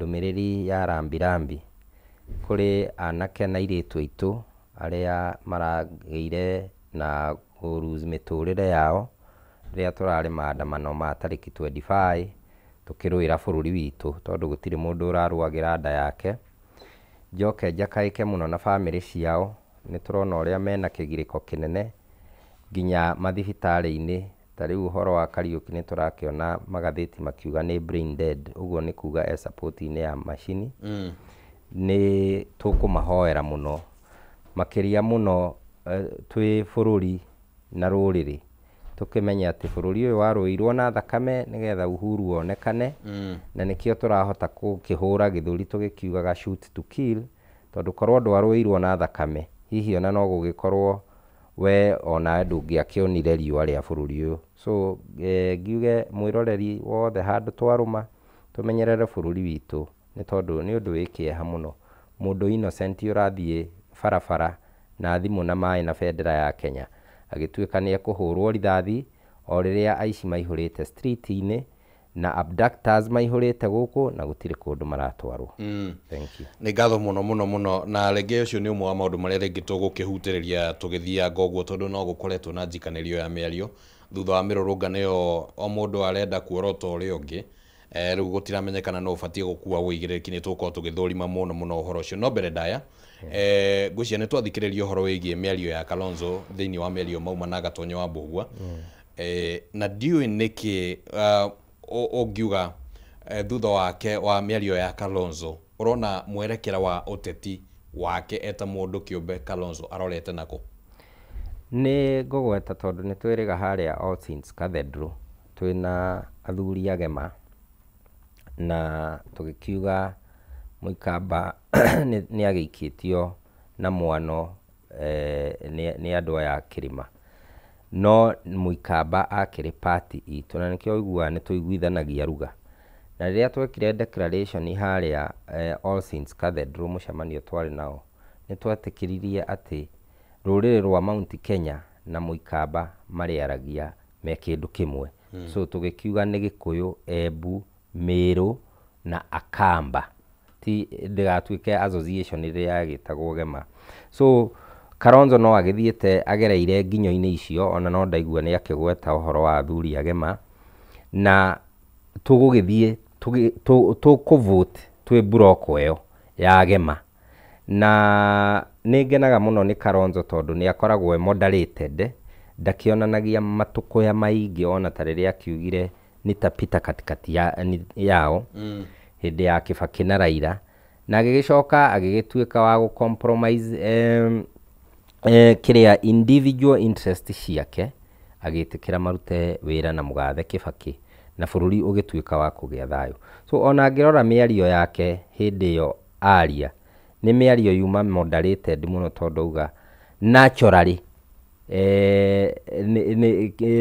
Ndũmĩrĩri ya rambirambi kũrĩ anake na airĩtu aitũ arĩa maragĩire na kũ lose mĩtũrĩre yao rĩrĩa tũrarĩ maandamano ma tarĩki 25 tũkĩrũĩra bũrũri witũ, tondũ gũtirĩ mũndũ ũrarũagĩra nda yake. Njoke njakaĩke mũno na bamĩrĩ ciao, nĩ tũrona ũrĩa mena kĩgirĩko kĩnene nginya mathibitarĩ-inĩ. Ta rĩu ũhoro wa Kariũki nĩ tũrakĩona magathĩti makiuga nĩ brain dead, ũguo nĩ kuga e support-inĩ ya macini. Nĩ tũkũmahoera mũno makĩria mũno, twĩ bũrũri na rũrĩrĩ, tũkĩmenye atĩ bũrũri ũyũ warũĩirwo na thakame nĩgetha uhuru wonekane, na nĩkĩo tũrahota gũkĩhũra gĩthũri tũgĩkiugaga "shoot to kill", tondũ korwo ndwarũĩirwo na thakame, hihi ona no gũgĩkorwo we onawe ndũngĩakĩonire riũa rĩa bũrũri ũyũ. So ngiuge mwĩroreri wothe, handũ twarũma tũmenyerere bũrũri witũ, nĩ tondũ nĩ ũndũ wĩ kĩeha mũno mũndũ innocent ũrathiĩ barabara na thimũ na maĩ na bendera ya Kenya agĩtuĩka nĩ ekũhũrwo rithathi, o rĩrĩa aici maihũrĩte street-inĩ na abductors maihũrĩte gũkũ na gũtirĩ kũndũ maratwarwo. Thank you. Nĩ ngatho mũno mũno mũno. Na rĩngĩ ũcio nĩ ũmwe wa maũndũ marĩa rĩngĩ tũgũkĩhutĩrĩria tũgĩthianga ũguo, tondũ no gũkoretwo na njikanĩrio ya mĩario thutha wa mĩrũrũngano ĩyo, o mũndũ arenda kuorota ũrĩa ũngĩ. Rĩu gũtiramenyekana no ũbatiĩ gũkua ũigĩrĩrĩki. Nĩ tũgũkorwo tũgĩthũrima mũno mũno ũhoro ũcio, no mbere ndaya ngwĩciria nĩ twathikĩrĩria ũhoro wĩgiĩ mĩario ya Kalonzo thĩinĩ wa mĩario mauma na Gatonyo wa Mbũgua. Na ndiũĩ nĩkĩ ũngiuga thutha wake wa mĩario ya Kalonzo, ũrona mwerekera wa ũteti wake eta mũndũ kĩũmbe Kalonzo arorete nako? Nĩ ngũgweta tondũ nĩ twĩrĩga harĩa All Saints Cathedral twĩna athuri agema na tũgĩkiuga Mũikamba nĩ agĩikĩtio na mwano nĩ andũ aya a kĩrĩma, no Mũikamba akĩrĩ party itũ, na nĩkĩo ũiguaga nĩ tũiguithanagia ruga. Na rĩrĩa twekire declaration harĩa All Saints Cathedral, mũcemanio twarĩ nao, nĩ twetĩkĩririe atĩ rũrĩrĩ rwa Mount Kenya na Mũikamba marĩaragia me kĩndũ kĩmwe. So tũgĩkiuga nĩ Gĩkũyũ, Embu, Mĩrũ na Akamba, ti ndĩgatuĩke association ĩrĩa yagĩtagwo Gema. So Kalonzo no agĩthiĩte agereire nginyo-inĩ icio, ona no ndaigua nĩ akĩgweta ũhoro wa athuri a Gema, na tũgũgĩthiĩ tũkũ-vote twĩ block ĩyo ya Gema. Na nĩ ngenaga mũno nĩ Kalonzo tondũ nĩ akoragwo e moderated, ndakĩonanagia matũkũya maingĩ, ona ta rĩrĩa akiugire "nitapita katikati yao" hĩndĩ ya Kibaki na Raila, na agĩgĩcoka agĩgĩtuĩka wa gũ compromise kĩrĩa individual interest ciake, agĩtĩkĩra marute wĩra na mũgathe Kibaki na bũrũri ũgĩtuĩka wa kũgĩa thayũ. So ona ngĩrora mĩario yake hĩndĩ ĩyo aria, nĩ mĩario yuma moderated mũno, tondũ auga naturally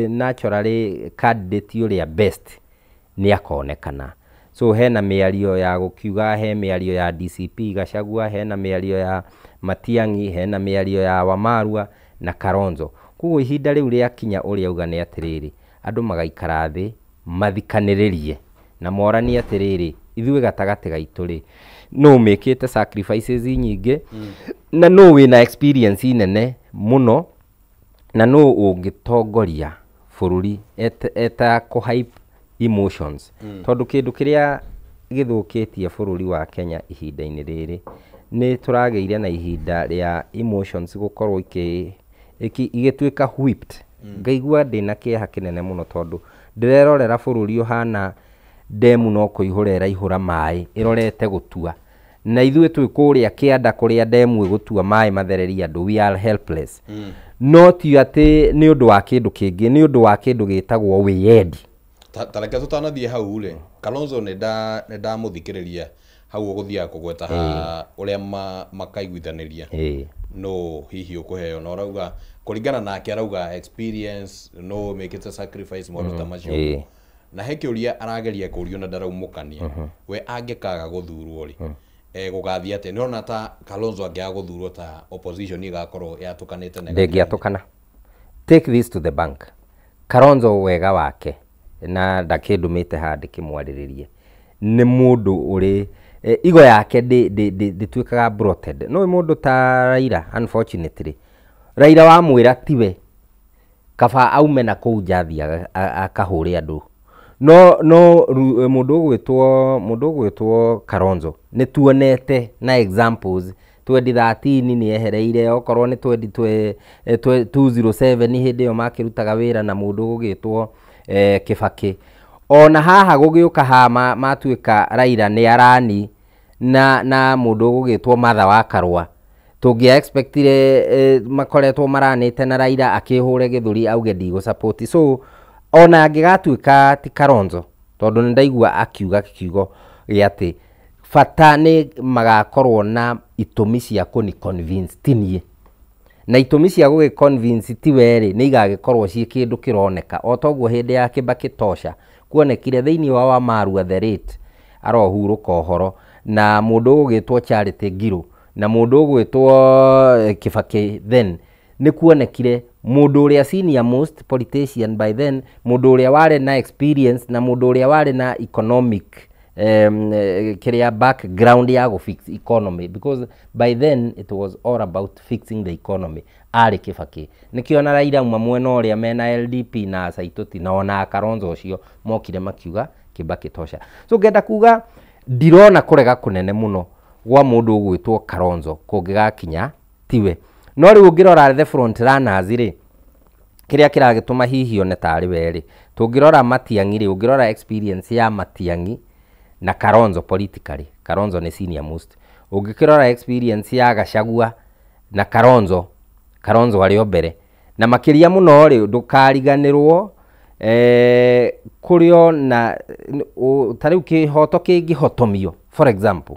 naturally candidate ũrĩa best nĩ akonekana. So hena mĩario ya gũkiuga, he mĩario ya DCP Gachagua, hena mĩario ya Matiang'i, hena mĩario ya Wamarua na Kalonzo. Koguo ihinda rĩu rĩakinya, ũrĩa auga nĩ atĩrĩrĩ, andũ magaikara thĩ mathikanĩrĩrie na moranie atĩrĩrĩ, ithuĩ gatagatĩ gaitũ rĩ, nũ mĩkĩte sacrifices nyingĩ, na nũ wĩna experience nene mũno, na nũ ũngĩtongoria bũrũri eta kũ hype emotions, tondũ kĩndũ kĩrĩa gĩthũkĩtie bũrũri wa Kenya ihinda-inĩ rĩrĩ nĩ tũragĩire na ihinda rĩa emotions gũkorwo igĩtuĩka whipped. Ngaigua ndĩna kĩeha kĩnene mũno tondũ ndĩrerorera bũrũri ũhana ndemu no kũihũra ĩraihũra maĩ ĩrorete gũtua, na ithuĩ twĩ kũrĩa kĩanda kũrĩa ndemu ĩgũtua maĩ mathererie andũ. We are helpless. No ti atĩ nĩ ũndũ wa kĩndũ kĩngĩ, nĩ ũndũ wa kĩndũ gĩtagwo wĩyendi. Ta reke tũtanathiĩ hau rĩ, Kalonzo nĩ ndamũthikĩrĩria hau ũgũthiaga kũgweta ha ũrĩa makaiguithanĩria no hihi ũkũheo, na ũrauga kũringana nake, arauga experience, no mĩkĩte sacrifice, maũndũ ta macio. Na he kĩũria arageria kũrio na ndaraumũkania, we angĩkaga gũthurwo rĩ, gũgathiĩ atĩa? Nĩ ũrona ta Kalonzo angĩaga gũthurwo ta opposition ĩgakorwo yatũkanĩte na Ndĩngĩatũkana. Take this to the bank. Kalonzo wega wake na ndakĩndũmĩte haha ndĩkĩmwarĩrĩrie, nĩ mũndũ ũrĩ Ego yake ndĩtuĩkaga bloated. No mũndũ ta Raila, unfortunately, Raila wamwĩra tiwe, kaba aume na kũu nja athiĩ akahũre andũ. No mũndũ ũgwĩtwo Kalonzo nĩ tuonete na examples 2013 nĩ ehereire, okorwo nĩ 207 hĩndĩ ĩyo makĩrutaga wĩra na mũndũ ũgũgĩtwo Kibaki. Ona haha gũgĩũka haha matuĩka Raila nĩ arani na mũndũ ũgũgĩtwo Martha wa Karua, tũngĩa expectire makoretwo maranĩte na Raila akĩhũre gĩthũri auge ndigũ support. So ona angĩgatuĩka ti Kalonzo, tondũ nĩ ndaigua akiuga kiugo gĩa atĩ bata nĩ magakorwo na itũmi cia kũni convince ti niĩ, na itũmi cia gũgĩ convince ti we rĩ, nĩ igagĩkorwo ciĩ kĩndũ kĩroneka. O toguo hĩndĩ ya Kibaki tosha kuonekire thĩinĩ wa Wamarua the late arohurũka ũhoro na mũndũ ũgũgĩtwo Charity Ngilu na mũndũ ũgwĩtwo Kibaki, then nĩ kuonekire mũndũ ũrĩa senior most politician by then, mũndũ ũrĩa warĩ na experience na mũndũ ũrĩa warĩ na economic kĩrĩa background ya gũ fix economy, because by then it was all about fixing the economy, arĩ Kibaki. Nĩkĩo na Raila auma mwena ũrĩa mena LDP na Saitoti na ona Kalonzo ũcio mokire makiuga Kibaki tosha. So ngenda kuga ndirona kũrega kũnene mũno gwa mũndũ ũgwĩtwo Kalonzo kũngĩgakinya tiwe. No rĩu ũngĩrora the front runners rĩ, kĩrĩa kĩragĩtũma hihi one tarĩ we rĩ, tũngĩrora Matiang'i rĩ, ũngĩrora experience ya Matiang'i na Kalonzo, politically Kalonzo nĩ senior most. Ũngĩkĩrora experience ya Gachagua na Kalonzo, Kalonzo arĩ o mbere. Na makĩria mũno rĩ, ndũkariganĩrwo kũrĩ ona ta rĩu kĩhoto kĩngĩhotomio, for example,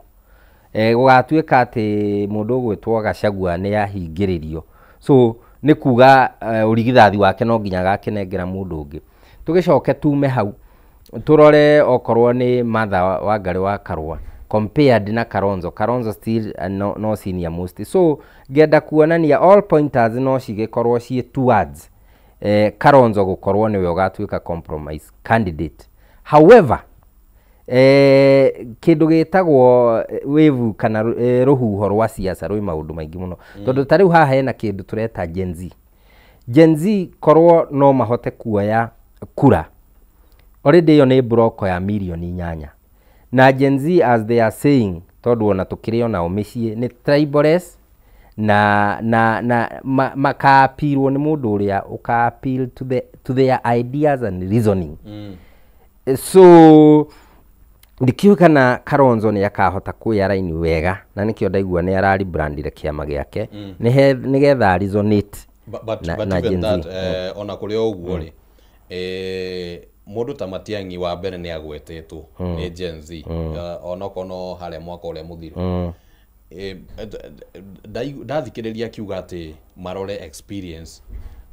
gũgatuĩka atĩ mũndũ ũgwĩtwo Gachagua nĩ ahingĩrĩrio, so nĩ kuga ũrigithathi wake no nginya agakĩnengera mũndũ ũngĩ. Tũgĩcoke tume hau tũrore okorwo nĩ Martha Wangari wa Karua compared na Kalonzo, Kalonzo still no senior most. So ngenda kuonania all pointers no cigĩkorwo ciĩ towards Kalonzo gũkorwo nĩwe ũgatuĩka compromise candidate. However, kĩndũ gĩtagwo wave kana rũhuho rwa siasa rwĩ maũndũ maingĩ mũno, tondũ ta rĩu haha hena kĩndũ tũreta Gen Z. Gen Z korwo no mahote kuoya kura, already ĩyo nĩ block ya mirioni 8. Na Gen Z, as they are saying, tondũ ona tũkĩrĩ onao mĩciĩ, nĩ tribalist na makaapirwo nĩ mũndũ ũrĩa ũka appeal to their ideas and reasoning. So ndikĩũĩ kana Kalonzo nĩ akahota kwĩ raini wega, na nĩkĩo ndaigua nĩ araribrandire kĩama gĩake nĩgetha resonate But, na, but na even Gen that Z. ona kũrĩ o ũguo rĩ, mũndũ ta Matiang'i wa mbere nĩ agwetetwo nĩ Gen Z, onokorwo no harĩa mwaka ũrĩa mũthiru. Ndathikĩrĩria akiuga atĩ marore experience,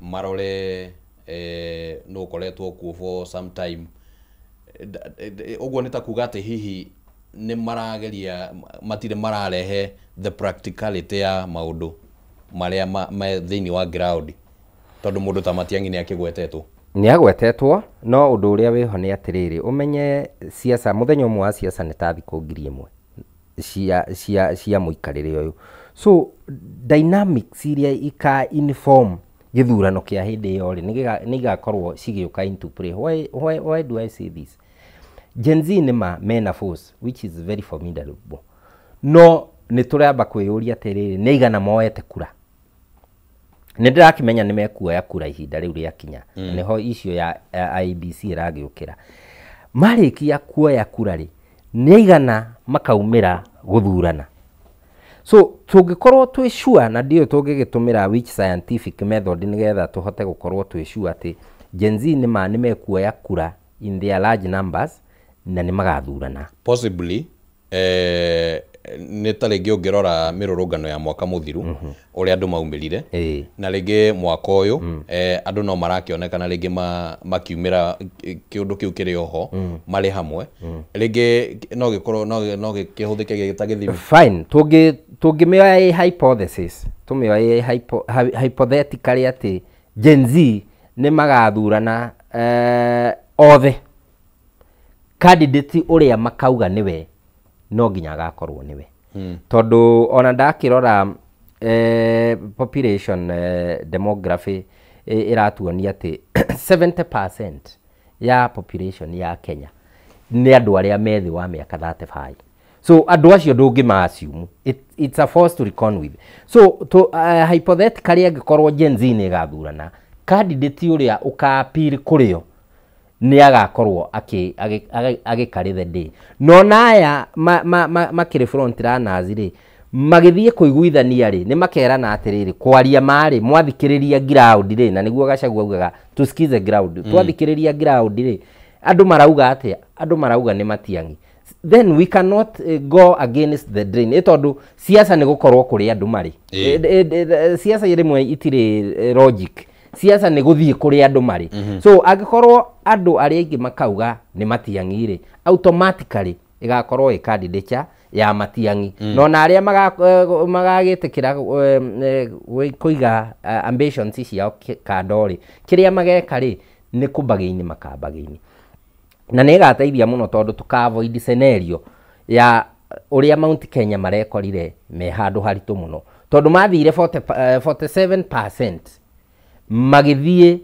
marore nũ ũkoretwo kuo for some time. Ũguo nĩ ta kuga atĩ hihi nĩ marageria, matirĩ mararehe the practicality ya maũndũ marĩa me thĩinĩ wa ground, tondũ mũndũ ta Matiang'i nĩ akĩgwetetwo. Nĩ agwetetwo, no ũndũ ũrĩa wĩho nĩ atĩrĩrĩ, ũmenye siasa mũthenya ũmwe wa siasa nĩ ta thikũ 1000 cia mũikarĩre ũyũ. So dynamics iria ika inform gĩthurano kĩa hĩndĩ ĩyo rĩ, nĩ igakorwo cigĩũka into play. Why do I say this? Gen Z nĩ ma mena force which is very formidable, no nĩ tũramba kwĩyũria atĩrĩrĩ, nĩ aigana moete kura? Nĩ ndĩrakĩmenya nĩ mekuoya kura ihinda rĩu rĩakinya. Nĩho icio ya IEBC ĩragĩũkĩra. Marĩkia kuoya kura rĩ, nĩ aigana makaumĩra gũthurana? So tũngĩkorwo twĩ sure, na ndiũĩ tũngĩgĩtũmĩra which scientific method nĩgetha tũhote gũkorwo twĩ sure atĩ Gen Z nĩ ma nĩ mekuoya kura in their large numbers na nĩ magathurana. Possibly nĩ ta rĩngĩ ũngĩrora mĩrũrũngano ya mwaka mũthiru ũrĩa andũ maumĩrire na rĩngĩ mwaka ũyũ, andũ no marakĩonekana rĩngĩ makiumĩra kĩũndũ kĩu kĩrĩ oho marĩ hamwe, rĩngĩ no gĩkorwo no gĩkĩhũthĩke gĩ ta gĩthimi. Fine, tũngĩmĩoya ĩ hypothesis, tũmĩoye ĩ hypothetically atĩ Gen Z nĩ magathurana othe, candidate ũrĩa makauga nĩwe no nginya agakorwo nĩwe. Tondũ ona ndakĩrora population demography ĩratuonia atĩ 70% ya population ya Kenya nĩ andũ arĩa me thĩ wa mĩaka 35. So andũ acio ndũngĩma assume it's a force to reckon with. So to, hypothetically angĩkorwo Gen Z nĩ ĩgathurana, candidate ũrĩa ũka-appeal kũrĩ o nĩ agakorwo agĩkarĩ the day. No naya makĩrĩ front runners rĩ, magĩthiĩ kũiguithania rĩ, nĩ makerana atĩrĩrĩ, kwaria marĩ mwathikĩrĩria ground rĩ, na nĩguo Gachagua augaga tusikize ground. Twathikĩrĩria ground rĩ, andũ marauga atĩa? Andũ marauga nĩ Matiang'i. Then we cannot go against the drain, ĩ tondũ siasa nĩ gũkorwo kũrĩa andũ marĩ. Siasa rĩmwe itirĩ logic. Siasa nĩ gũthiĩ kũrĩa andũ marĩ. So angĩkorwo andũ arĩa aingĩ makauga nĩ Matiang'i rĩ, automatically ĩgakorwo ĩ candidature ya Matiang'i. No na arĩa magagĩtĩkĩra kũiga ambitions ciao kando rĩ, kĩrĩa mageka rĩ nĩ kũbagaini makabagaini, na nĩ ĩgateithia mũno tondũ tũka avoid scenario ya ũrĩa Mount Kenya marekorire me handũ haritũ mũno, tondũ mathire 47% magĩthiĩ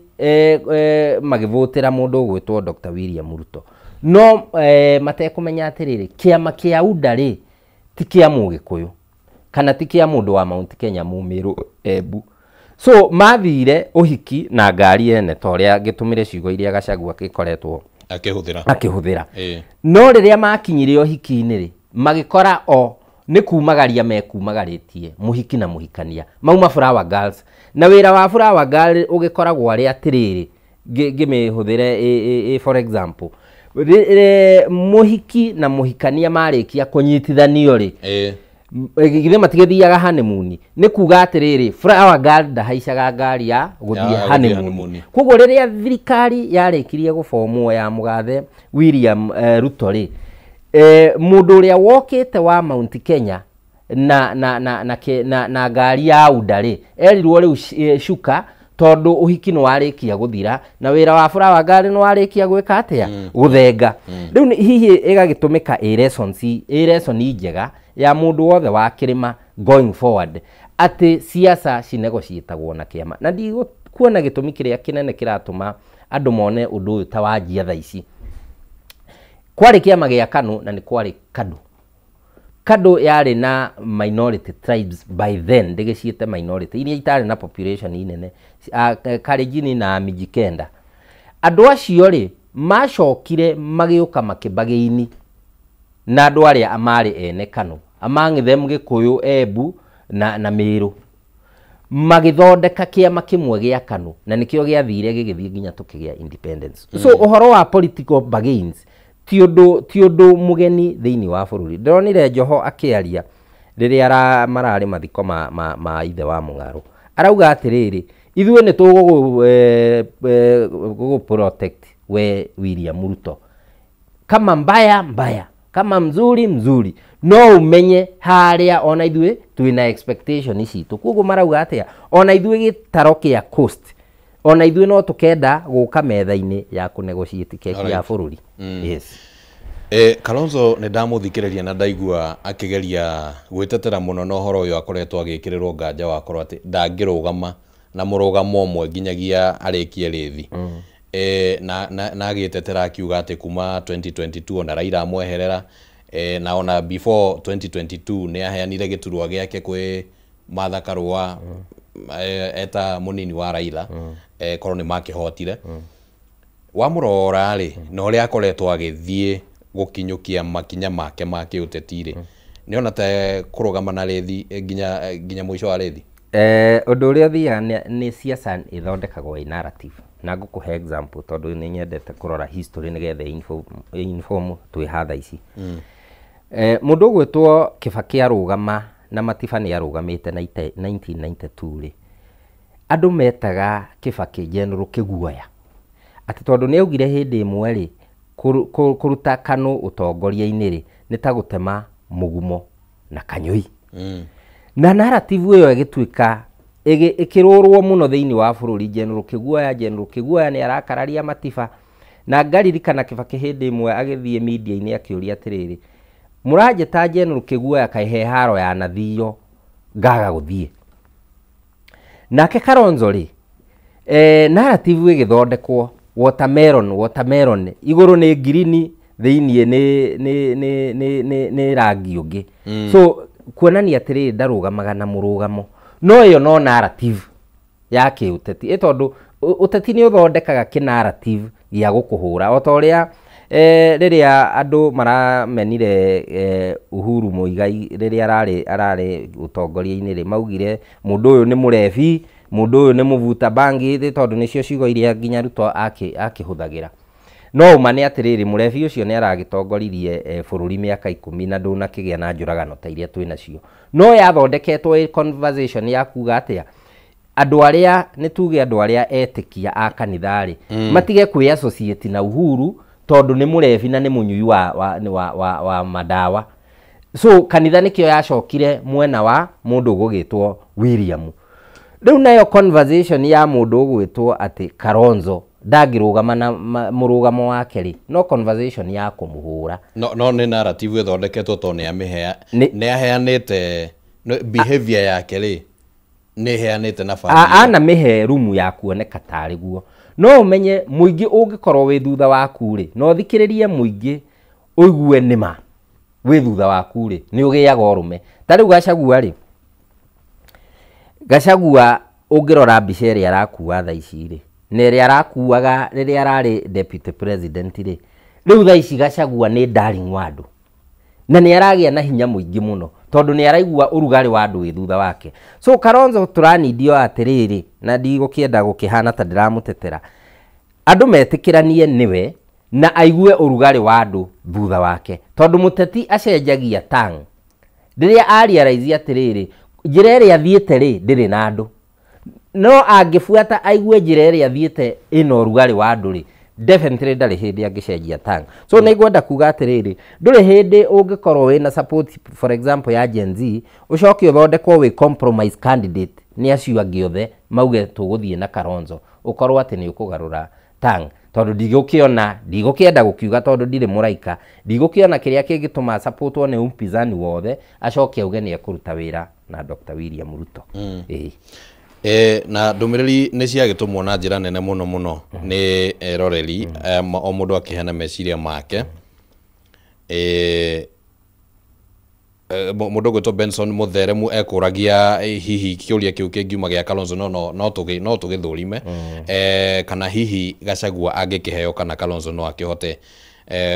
magĩvũtĩra mũndũ ũgwĩtwo Dr. William Ruto, no matekũmenya atĩrĩrĩ, kĩama kĩa UDA rĩ ti kĩa Mũgĩkũyũ kana ti kĩa mũndũ wa Mount Kenya, Mũmĩrũ, Embu. So mathire ũhiki na ngari ene, ta ũrĩa ngĩtũmĩre ciugo iria Gachagua akĩkoretwo akĩhũthĩra. Akĩhũthĩra. No rĩrĩa makinyire ũhiki-inĩ rĩ, magĩkora o nĩ kumagaria mekumagarĩtie mũhiki na mũhikania mauma flower girls, na wĩra wa flower girl ũgĩkoragwo arĩ atĩrĩrĩ, ngĩmĩhũthĩre for example, mũhiki na mũhikania marĩkia kũnyitithanio rĩ, githĩ matigĩthiaga honeymoon? Nĩ kuga atĩrĩrĩ, flower girl ndahaicaga ngari ya gũthiĩ Ya gũthiĩ honeymoon. Honeymoon. Koguo rĩrĩa thirikari yarĩkirie gũbomwo ya mũgathe William Ruto rĩ, mũndũ ũrĩa wokĩte wa Mount Kenya na ngari ya UDA rĩ, erirwo rĩu shuka, tondũ ũhiki nĩ warĩkia gũthira na wĩra wa flower girl nĩ warĩkia gwĩka atĩa? Gũthenga. Rĩu hihi ĩgagĩtũmĩka ĩ lessons, ĩ lesson njega ya mũndũ wothe wa kĩrĩma going forward, atĩ siasa cinegotiatagwo na kĩama, na ndigũkuona gĩtũmi kĩrĩa kĩnene kĩratũma andũ mone ũndũ ũyũ ta wanjia thaa ici. Kwarĩ kĩama gĩa KANU na nĩ kwarĩ KADU. KADU yarĩ na minority tribes by then, ndĩgĩciĩte minority, iria itarĩ na population inene, Kalenjin na Mijikenda. Andũ acio rĩ macokire magĩũka makĩbagaini na andũ arĩa marĩ ene KANU, among them Gĩkũyũ, Embu na Mĩrũ, magĩthondeka kĩama kĩmwe gĩa KANU, na nĩkĩo gĩathire gĩgĩthiĩ nginya tũkĩgĩa independence. So ũhoro wa political bargains ti ũndũ mũgeni thĩinĩ wa bũrũri. Ndĩronire Joho akĩaria rĩrĩa mararĩ mathiko ma ithe wa Mũng'arũ, arauga atĩrĩrĩ, ithuĩ nĩ tũgũgũ protect we William Ruto, kama mbaya mbaya, kama mzuri mzuri, no umenye harĩa ona ithuĩ twĩna expectation citũ. Koguo marauga atĩa? Ona ithuĩ gĩtaro kĩa Coast, ona ithuĩ no tũkenda gũka metha-inĩ ya kũnegotiate keki ya bũrũri. Yes. Kalonzo nĩ ndamũthikĩrĩria na ndaigua akĩgeria gwĩtetera mũno na ũhoro ũyũ akoretwo agĩkĩrĩrwo nganja wakorwo atĩ ndangĩrũgama na mũrũgamo ũmwe nginyagia arĩkie rĩthi. Na agĩtetera akiuga atĩ kuma 2022 ona Raila amweherera, na ona before 2022 nĩ aheanire gĩturwa gĩake kwĩ Martha Karua, eta mũnini wa Raila, korwo nĩ makĩhotire. Wamũrora rĩ, na ũrĩa akoretwo agĩthiĩ gũkinyũkia makinya make ma kĩũteti rĩ, nĩ ona ta kũrũgama na rĩthi nginya mũico wa rĩthi? Ũndũ ũrĩa ũthiaga nĩ siasa ĩthondekagwo ĩ narrative, na ngũkũhe example tondũ nĩ nyendete kũrora history nĩgetha inform twĩ ha thaa ici. Mũndũ ũgwĩtwo Kibaki arũgama na Matiba nĩ arũgamĩte 1992 rĩ, andũ metaga Kibaki General Kĩguoya, atĩ tondũ nĩ augire hĩndĩ ĩmwe rĩ, kũruta KANU ũtongoria-inĩ rĩ nĩ ta gũtema mũgumo na kanyũi. Na narrative ĩyo ĩgĩtuĩka ĩkĩrũrwo mũno thĩinĩ wa bũrũri, General Kĩguoya, General Kĩguoya nĩ arakararia Matiba. Na ngaririkana Kibaki hĩndĩ ĩmwe agĩthiĩ media-inĩ akĩũria atĩrĩrĩ, Mũranjĩta General Kĩguoya kaĩ he haro yanathio ngaga gũthiĩ. Nake Kalonzo rĩ, narrative ĩgĩthondekwo watermelon, watermelon igũrũ nĩ ngirini, thĩiniĩ nĩ rangi ũngĩ. So kuonania atĩrĩrĩ ndarũgamaga na mũrũgamo. No ĩyo no narrative ya kĩũteti, ĩ tondũ ũteti nĩ ũthondekaga kĩ-narrative gĩa gũkũhũra o ta ũrĩa rĩrĩa andũ maramenire Uhuru Muigai rĩrĩa ararĩ ũtongoria-inĩ rĩ, maugire mũndũ ũyũ nĩ mũrebi, mũndũ ũyũ nĩ mũbuta bangi, tondũ nĩcio ciugo iria nginya Ruto akĩhũthagĩra. No ũma nĩ atĩrĩrĩ, mũrebi ũcio nĩ aragĩtongoririe bũrũri mĩaka 10 na ndũnakĩgĩa na njũragano ta iria twĩ nacio. No yathondeketwo ĩ conversation ya kuga atĩa, andũ arĩa nĩ tuge andũ arĩa etĩkia a kanitha rĩ, matige kwĩ associate na Uhuru tondũ nĩ mũrebi na nĩ mũnyui wa madawa. So kanitha nĩkĩo yacokire mwena wa mũndũ ũgũgĩtwo William. Rĩu nayo conversation ya mũndũ ũgwĩtwo atĩ Kalonzo ndangĩrũgama na mũrũgamo wake rĩ, no conversation ya kũmũhũra. No nĩ narrative ĩthondeketwo tondũ nĩ aheanĩte behavior yake rĩ, nĩ ĩheanĩte nabathi. Ana mĩhe rumu ya kuoneka tarĩ guo. No ũmenye mũingĩ ũngĩkorwo wĩ thutha waku rĩ, no ũthikĩrĩrie mũingĩ ũigue nĩma wĩ thutha waku rĩ, nĩ ũgĩaga ũrũme. Ta rĩu Gachagua rĩ, Gachagua ũngĩrora mbica ĩrĩa arakua thaa ici rĩ, na ĩrĩa arakuaga rĩrĩa ararĩ deputy president rĩ, rĩu thaa ici Gachagua nĩ darling wa andũ. Na nĩ aragĩa na hinya mũingĩ mũno tondũ nĩ araigua ũrugarĩ wa andũ wĩ thutha wake. So Kalonzo tũranindio atĩrĩrĩ, na ndigũkĩenda gũkĩhana ta ndĩramũtetera, andũ metĩkĩranie nĩwe na aigue ũrugarĩ wa andũ thutha wake, tondũ mũteti acenjagia tang rĩrĩa arealize atĩrĩrĩ, njĩra ĩrĩa athiĩte rĩ ndĩrĩ na andũ. No angĩbuata aigue njĩra ĩrĩa athiĩte ĩna ũrugarĩ wa andũ rĩ, definitely ndarĩ hĩndĩ angĩcenjia tang. So nĩ ngwenda kuga atĩrĩrĩ, ndũrĩ hĩndĩ ũngĩkorwo wĩna support for example ya Gen Z, ũcoke ũthondekwo wĩ compromise candidate nĩ acio angĩ othe mauge tũgũthiĩ na Kalonzo, ũkorwo atĩ nĩ ũkũgarũra tang. Tondũ ndigũkĩenda gũkiuga tondũ ndirĩ mũraika, ndigũkĩona kĩrĩa kĩngĩtũma supportwo nĩ upinzani wothe acoke auge nĩ ekũruta wĩra na Dr. William Ruto. Na ndũmĩrĩri nĩ ciagĩtũmwo na njĩra nene mũno mũno nĩ eroreri, o mũndũ akĩheana meciria make. Mũndũ ũgwĩtwo Benson Mũtheremu ekũragia hihi kĩũria kĩu kĩngiuma gĩa Kalonzo no tũgĩthũrime, kana hihi Gachagua angĩkĩheo kana Kalonzo no akĩhote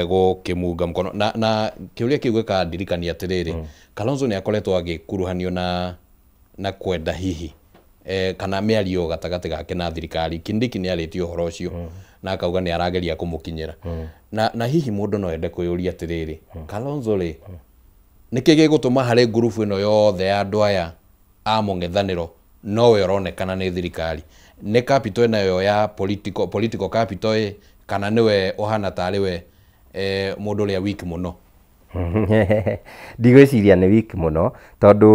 gũkĩmunga mkono. Na kĩũria kĩu gĩkandirikania atĩrĩrĩ, Kalonzo nĩ akoretwo agĩkuruhanio na kwenda hihi kana mĩario gatagatĩ gake na thirikari. Kindiki nĩ arĩtie ũhoro ũcio na akauga nĩ arageria kũmũkinyĩra. Na hihi mũndũ no ende kwĩyũria atĩrĩrĩ, Kalonzo rĩ, nĩkĩ gĩgũtũma harĩ ngurubu ĩno yothe ya andũ aya a mũng'ethanĩro nowe ũronekana nĩ thirikari? Nĩ capital ĩno ya political capital ĩ, kana nĩwe ũhana tarĩ we mũndũ ũrĩa weak mũno? Ndigwĩciria nĩ weak mũno, tondũ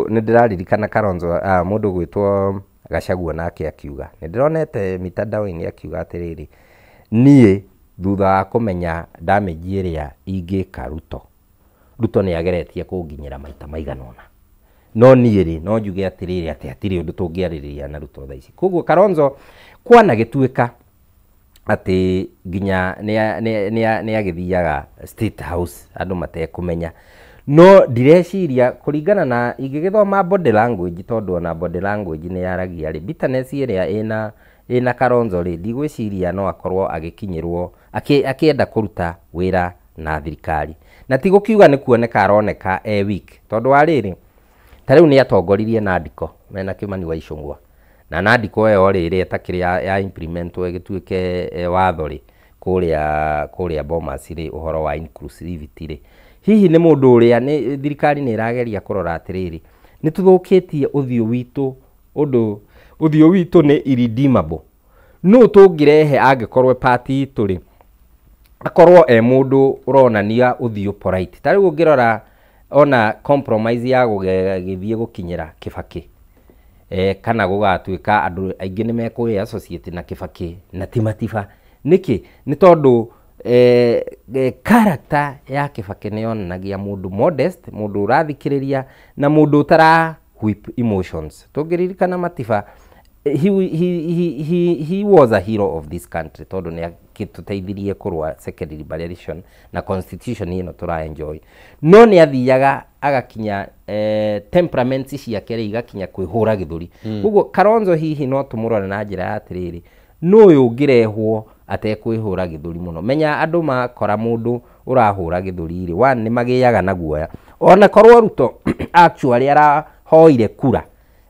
nĩ ndĩraririkana Kalonzo, mũndũ ũgwĩtwo Gachagua nake akiuga, nĩ ndĩronete mitandao-inĩ akiuga atĩrĩrĩ, niĩ thutha wa kũmenya damage ĩrĩa ingĩka Ruto, Ruto nĩ ageretie kũnginyĩra maita maigana ũna, no niĩ rĩ no njuge atĩrĩrĩ atĩ hatirĩ ũndũ tũngĩarĩrĩria na Ruto thaa ici. Koguo Kalonzo kwana gĩtuĩka atĩ nginya nĩ agĩthiaga State House andũ matekũmenya, no ndireciria kũringana na ingĩgĩthoma body language, tondũ ona body language nĩ yaragia rĩ, bitterness ĩrĩa ĩna Kalonzo rĩ, ndigwĩciria no akorwo agĩkinyĩrwo akĩenda kũruta wĩra na thirikari. Na ti gũkiuga nĩ kuoneka aroneka e weak, tondũ wa rĩrĩ, ta rĩu nĩ atongoririe Nandiko mena Kimani wa Ichung'wa, na Nandiko ĩyo rĩ, ĩrĩa ĩtakĩrĩ ya implementwo ĩgĩtuĩke watho rĩ, kũrĩa Bomas rĩ, ũhoro wa inclusivity rĩ, hihi nĩ mũndũ ũrĩa nĩ thirikari nĩ ĩrageria kũrora atĩrĩrĩ, nĩ tũthũkĩtie ũthiũ witũ, ũndũ ũthiũ witũ nĩ irredeemable. Nũ tũngĩrehe angĩkorwo party itũ rĩ, akorwo e mũndũ ũronania ũthiũ polite. Ta rĩu ũngĩrora ona compromise ya gũgĩthiĩ gũkinyĩra Kibaki, kana gũgatuĩka andũ aingĩ nĩ mekũĩ associate na Kibaki na ti Matiba. Nĩkĩ? Nĩ tondũ Character ya Kibaki nĩ yonanagia mũndũ modest, mũndũ ũrathikĩrĩria na mũndũ ũtara whip emotions. Tũngĩririkana Matiba, he was a hero of this country tondũ nĩ akĩtũteithirie kũrũa second liberation na constitution ĩno tũra enjoy. No nĩ athiaga agakinya temperaments ciake rĩ igakinya kwĩhũra gĩthũri. Koguo Kalonzo hihi no tũmũrore na njĩra ya atĩrĩrĩ, nũ ũyũ ũngĩrehwo atekwĩhũra gĩthũri mũno. Menya andũ makora mũndũ ũrahũra gĩthũri rĩ, one nĩ magĩaga na guoya. Ona korwo Ruto actually arahoire kura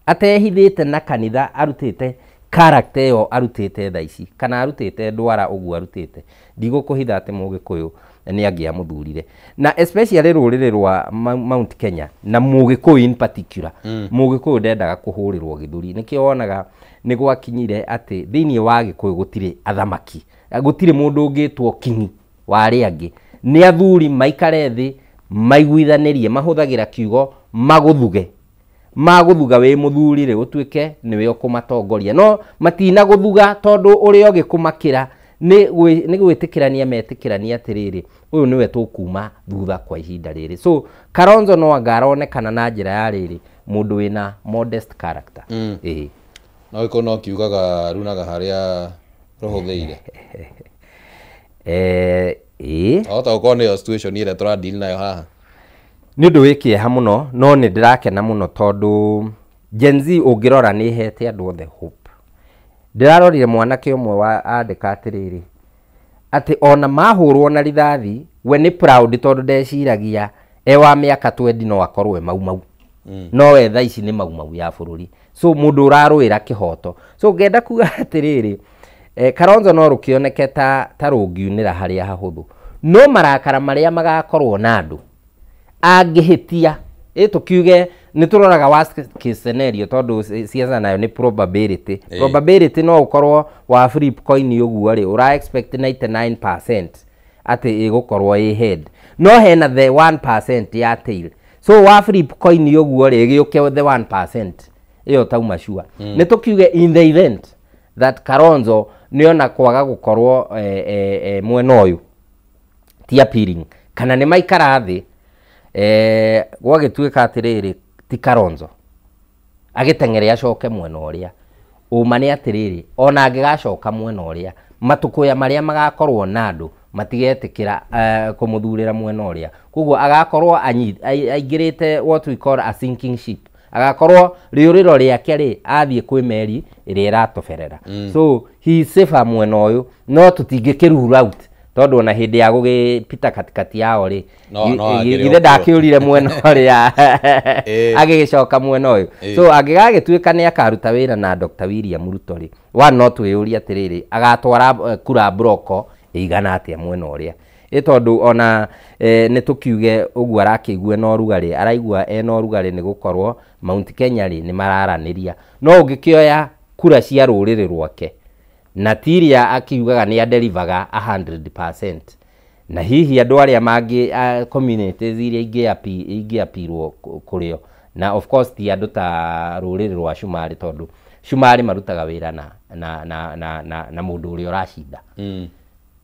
atehithĩte na kanitha, arutĩte character ĩyo arutĩte thaa ici kana arutĩte ndwara ũguo arutĩte, ndigũkũhitha atĩ Mũgĩkũyũ nĩ angĩamũthurire, na especially rũrĩrĩ rwa Mount Kenya na Mũgĩkũyũ in particular. Mũgĩkũyũ ndendaga kũhũrĩrwo gĩthũri, nĩkĩo wonaga nĩ gwakinyire atĩ thĩinĩ wa Gĩkũyũ gũtirĩ athamaki, gũtirĩ mũndũ ũngĩtwo kingi wa arĩa angĩ, nĩ athuri maikare thĩ maiguithanĩrie, mahũthagĩra kiugo magũthuge, magũthuga wĩ mũthuri rĩ ũtuĩke nĩwe ũkũmatongoria, no matinagũthuga tondũ ũrĩa ũgĩkũmakĩra nĩ gwĩtĩkĩrania metĩkĩrania atĩrĩrĩ, ũyũ nĩwe tũkuma thutha kwa ihinda rĩrĩ. So Kalonzo no anga aronekana na njĩra ya rĩrĩ, mũndũ wĩna modest character. Ĩĩ. No gĩkũyũ no kiugaga runaga harĩa rũhũthĩire. Ĩĩ. Ahota gũkorwo nĩyo situation ĩrĩa tũradeal nayo haha. Nĩ ũndũ wĩ kĩeha mũno, no nĩ ndĩrakena mũno tondũ Gen Z ũngĩrora nĩ ĩhete andũ othe hope. Ndĩrarorire mwanake ũmwe wa andĩka atĩrĩrĩ, atĩ ona mahũrwo na rithathi we nĩ proud tondũ ndeciragia e wa mĩaka 20 no akorwo e Mau Mau. No we thaa ici nĩ Mau Mau ya bũrũri. So mũndũ ũrarũĩra kĩhoto. So ngenda kuga atĩrĩrĩ, Kalonzo no rũkĩoneke ta rũngiunĩra harĩa hahũthũ, no marakara marĩa magakorwo na andũ angĩhĩtia, ĩ tũkiuge nĩ tũroraga worst case scenario tondũ siasa nayo nĩ probability. Probability no ũkorwo wa flip coin ũguo rĩ, ũra expect 99% atĩ ĩgũkorwo ĩ head, no hena the 1% ya tail. So wa flip coin ũguo rĩ, ĩgĩũke the 1% ĩyo tauma sure. Nĩ tũkiuge in the event that Kalonzo nĩona kwaga gũkorwo mwena ũyũ ti appealing, kana nĩ maikara thĩ gwagĩtuĩka atĩrĩrĩ ti Kalonzo agĩteng'ere acoke mwena ũrĩa, ũma nĩ atĩrĩrĩ, ona angĩgacoka mwena ũrĩa, matũkũya marĩa magakorwo na andũ matigetĩkĩra kũmũthurĩra mwena ũrĩa. Koguo agakorwo aingĩrĩte what we call a sinking ship, agakorwo rĩũrĩro rĩake rĩ athiĩ kwĩ meri ĩrĩa ĩratoberera. So he is safer mwena ũyũ, no tũtingĩkĩ rule out tondũ ona hĩndĩ ya gũgĩpita katikati yao rĩ, No agĩrĩ githĩ o ndakĩũrire mwena ũrĩa agĩgĩcoka mwena ũyũ. So angĩgagĩtuĩka nĩ akaruta wĩra na Dr. William Ruto rĩ, one no twĩyũrie atĩrĩrĩ, agatwara kura broko ĩigana atĩa mwena ũrĩa, ĩ tondũ ona nĩ tũkiuge ũguo arakĩigua ena ũrugarĩ, araigua ena ũrugarĩ nĩ gũkorwo Mount Kenya rĩ nĩ mararanĩria, no ũngĩkĩoya kura cia rũrĩrĩ rwake na tiria akiugaga nĩ adelivaga 100%, na hihi andũ arĩa mangĩ communities iria ingĩapirwo kũrĩo, na of course ti andũ ta rũrĩrĩ rwa Cumarĩ, tondũ Cumarĩ marutaga wĩra na mũndũ ũrĩa ũracinda.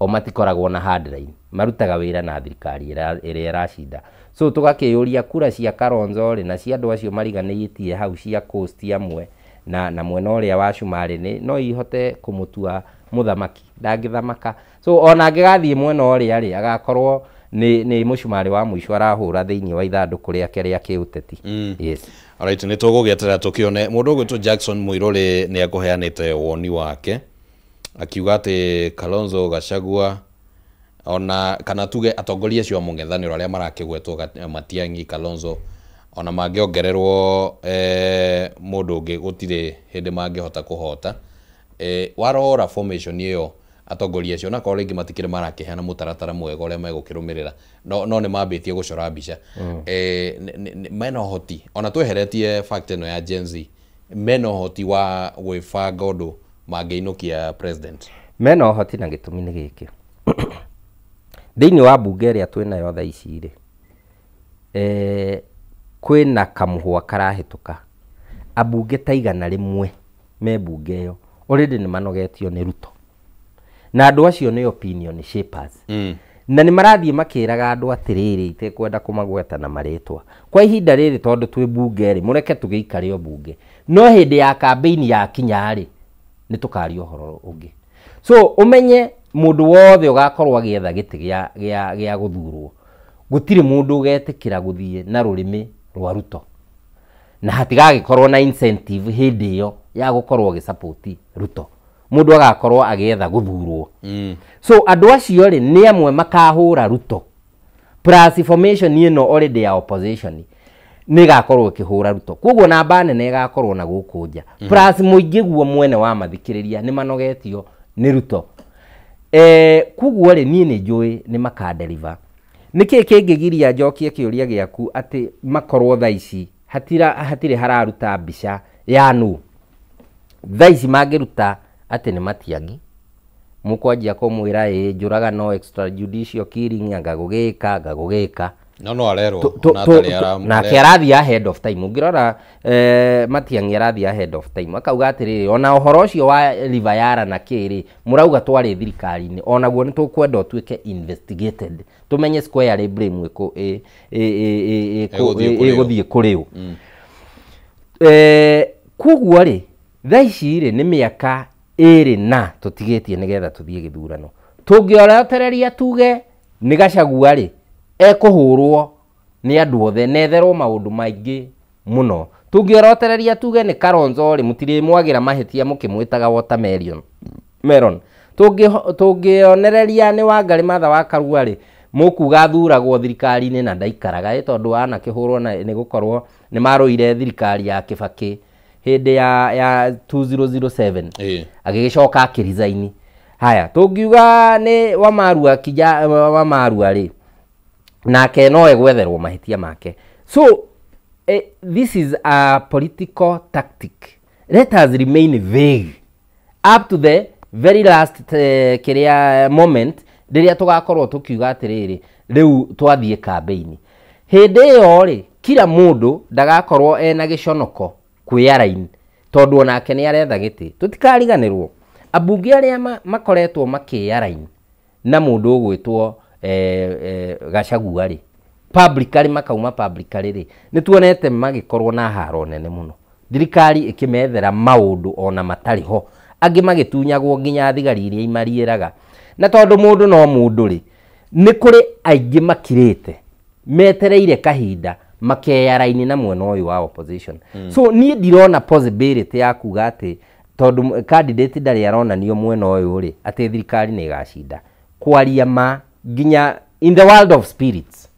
O matikoragwo na hardline, marutaga wĩra na thirikari ĩrĩa ĩracinda. So tũgakĩyũria kura cia Kalonzo rĩ na cia andũ acio mariganĩtie hau cia Coast amwe na mwena ũrĩa wa Cumarĩ nĩ no ihote kũmũtua mũthamaki, ndangĩthamaka. So ona angĩgathiĩ mwena ũrĩa rĩ, agakorwo nĩ mũcumarĩ wa mũico arahũra thĩinĩ wa ithandũkũ rĩake rĩa kĩũteti. Yes. Alright, nĩ tũgũgĩeterera tũkĩone. Mũndũ ũgwĩtwo Jackson Mũirũrĩ nĩ akũheanĩte woni wake akiuga atĩ Kalonzo Gachagua ona kana tuge atongoria acio a mũng'ethanĩro arĩa marakĩgwetwo Matiang'i, Kalonzo, ona mangĩongererwo mũndũ ũngĩ gũtirĩ hĩndĩ mangĩhota kũhota. Warora formation ĩyo atongoria acio onakorwo rĩngĩ matikĩrĩ marakĩheana mũtaratara mwega ũrĩa megũkĩrũmĩrĩra, no nĩ mambĩtie gũcora mbica. Mena ũhoti, ona tweheretie fact ĩno ya Gen Z, mena ũhoti wa gwĩbanga ũndũ mangĩinũkia president? Mena ũhoti na gĩtũmi nĩ gĩkĩ, thĩinĩ wa mbunge ĩrĩa twĩnayo thaa ici rĩ, kwĩna kamũhwa karahĩtũka, ambunge ta 100 me mbunge ĩyo already nĩ manogetio nĩ Ruto. Na andũ acio nĩ opinion shapers. Na nĩ marathiĩ makĩraga andũ atĩrĩrĩ, itekwenda kũmagweta na marĩtwa kwa ihinda rĩrĩ tondũ twĩ bunge rĩ, mũreke tũgĩikare o bunge, no hĩndĩ ya kambĩini ya kinya rĩ, nĩ tũkaria ũhoro ũngĩ. So ũmenye mũndũ wothe ũgakorwo agĩetha gĩtĩ gĩa gũthurwo, gũtirĩ mũndũ ũgetĩkĩra gũthiĩ na rũrĩmĩ rwa Ruto, na hatigagĩkorwo na incentive hĩndĩ ĩyo ya gũkorwo ũgĩsupport Ruto. Mũndũ agakorwo agĩetha gũthurwo. So andũ acio rĩ, nĩ amwe makahũra Ruto, plus formation ĩno already ya opposition nĩ ĩgakorwo ĩkĩhũra Ruto, koguo namba nene ĩgakorwo na gũkũ nja, plus mũingĩ guo mwene wa mathikĩrĩria nĩ manogetio nĩ Ruto. Koguo rĩ, niĩ nĩ njũĩ nĩ makadeliver. Nĩkĩ kĩngĩgiria njokie kĩũria gĩaku atĩ makorwo thaa ici hatirĩ hararuta mbica ya nũ? Thaa ici mangĩruta atĩ nĩ Matiang'i, mũkwanjia kũmwĩra ĩ njũragano, extrajudicial killing, anga gũgĩka anga gũgĩka. No arerwo ona atarĩ Nake arathiĩ ahead of time. Ũngĩrora, Matiang'i arathiĩ ahead of time, akauga atĩrĩrĩ, ona ũhoro ũcio wa River Yala na kĩrĩ mũrauga twarĩ thirikari-inĩ, onaguo nĩ tũkwenda ũtuĩke investigated, tũmenye square blame ĩkũ Ĩgũthiĩ kũrĩ ũ. Ĩgũthiĩ kũrĩ ũ. Koguo rĩ, thaa ici rĩ, nĩ mĩaka 2 na tũtigĩtie nĩgetha tũthiĩ gĩthurano. Tũngĩorotereria tuge nĩ Gachagua rĩ, ekũhũrwo nĩ andũ othe na etherwo maũndũ maingĩ mũno. Tũngĩorotereria tuge nĩ Kalonzo rĩ, mũtirĩmwagĩra mahĩtia mũkĩmwĩtaga watermelon. Melon. Tũngĩonereria nĩ Wangari Martha wa Karua rĩ, mũkuga athuragwo thirikari-inĩ na ndaikaraga, tondũ anakĩhũrwo na nĩ gũkorwo nĩ marũire thirikari ya Kibaki hĩndĩ ya 2007. Agĩgĩcoka akĩresign. Haya, tũngiuga nĩ Wamarua kija Wamarua rĩ, nake no egwetherwo mahĩtia make. So this is a political tactic. Let us remain vague up to the very last kĩrĩa moment rĩrĩa tũgakorwo tũkiuga atĩrĩrĩ, rĩu twathiĩ kambĩini. Hĩndĩ ĩyo rĩ, kila mũndũ ndagakorwo ena gĩconoko kwĩyaraini, tondũ onake nĩ aretha gĩtĩ. Tũtikariganĩrwo ambunge arĩa makoretwo makĩyaraini na mũndũ ũgwĩtwo Gachagua rĩ, publicly makauma publicly rĩ, nĩ tuonete magĩkorwo na haro nene mũno, thirikari ĩkĩmethera maũndũ ona matarĩ ho, angĩ magĩtunyagwo nginya thigari iria imariĩraga. Na tondũ mũndũ no mũndũ rĩ, nĩ kũrĩ aingĩ makirĩte metereire kahinda makeyaraini na mwena ũyũ wa opposition. So niĩ ndirona possibility ya kuga atĩ tondũ candidate ndarĩ aronanio mwena ũyũ rĩ, atĩ thirikari nĩ ĩgacinda. Kwaria ma, nginya in the world of spirits,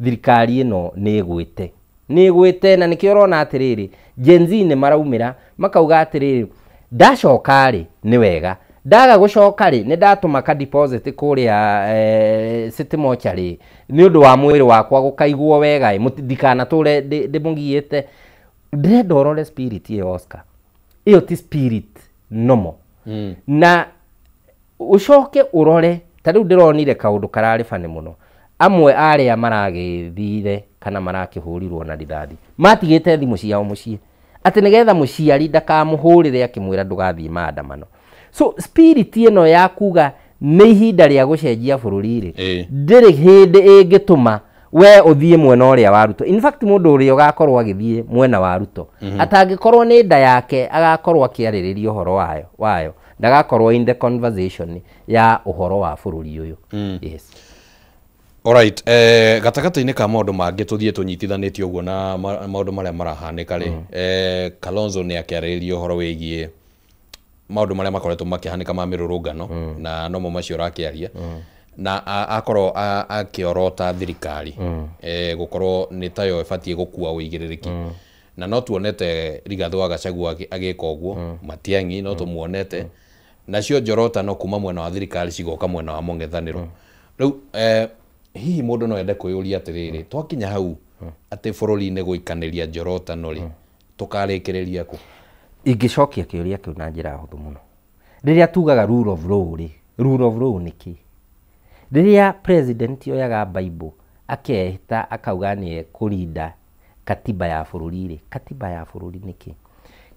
thirikari ĩno nĩ ĩgwĩte, nĩ ĩgwĩte. Na nĩkĩo ũrona atĩrĩrĩ, Gen Z nĩ maraumĩra makauga atĩrĩrĩ, ndacoka rĩ nĩ wega, ndaga gũcoka rĩ, nĩ ndatũma ka deposit kũrĩa City Mortuary nĩ ũndũ wa mwĩrĩ wakwa gũkaigwo wega, ndikanatũre ndĩmũgiĩte. Ndĩrenda ũrore spirit ĩyo, Oscar, ĩyo ti spirit normal. Na ũcoke ũrore ta rĩu ndĩronire kaũndũ kararĩ bani mũno, amwe arĩa maragĩthire kana marakĩhũrirwo na rithathi matigĩte thimũ ciao mũciĩ atĩ nĩgetha mũciari ndakamũhũrĩre akĩmwĩra ndũgathiĩ maandamano. So spirit ĩno ya kuga nĩ ihinda rĩa gũcenjia bũrũri rĩ, ndĩrĩ hĩndĩ ĩngĩtũma we ũthiĩ mwena ũrĩa wa Ruto. In fact, mũndũ ũrĩa ũgakorwo agĩthiĩ mwena wa Ruto, atangĩkorwo nĩ nda yake agakorwo akĩarĩrĩria ũhoro wayo, ndagakorwo in the conversation ya ũhoro wa bũrũri ũyũ. Yes. Alright, gatagatĩ-inĩ ka maũndũ mangĩ tũthiĩ tũnyitithanĩtie ũguo na maũndũ marĩa marahanĩka rĩ, Kalonzo nĩ akĩarĩrĩria ũhoro wĩgiĩ maũndũ marĩa makoretwo makĩhanĩka ma mĩrũrũngano, na nomo macio ũrakĩaria, na akorwo akĩorota thirikari gũkorwo nĩ tayo ĩbatiĩ gũkua ũigĩrĩrĩki, na no tuonete Rigathĩ wa Gachagua agĩka ũguo, Matiang'i no tũmuonete, nacio njorotano kuma mwena wa thirikari cigoka mwena wa mũng'ethanĩro. Rĩu hihi mũndũ no ende kwĩyũria atĩrĩrĩ, twakinya hau atĩ bũrũri-inĩ gũikanĩria njorotano rĩ, tũkarĩkĩrĩria kũ? Ingĩcokia kĩũria kĩu na njĩra hũthũ mũno. Rĩrĩa tugaga rule of law rĩ, rule of law nĩ kĩ? Rĩrĩa president oyaga Bible akehĩta akauga nĩ ekũrinda katiba ya bũrũri rĩ, katiba ya bũrũri nĩ kĩ?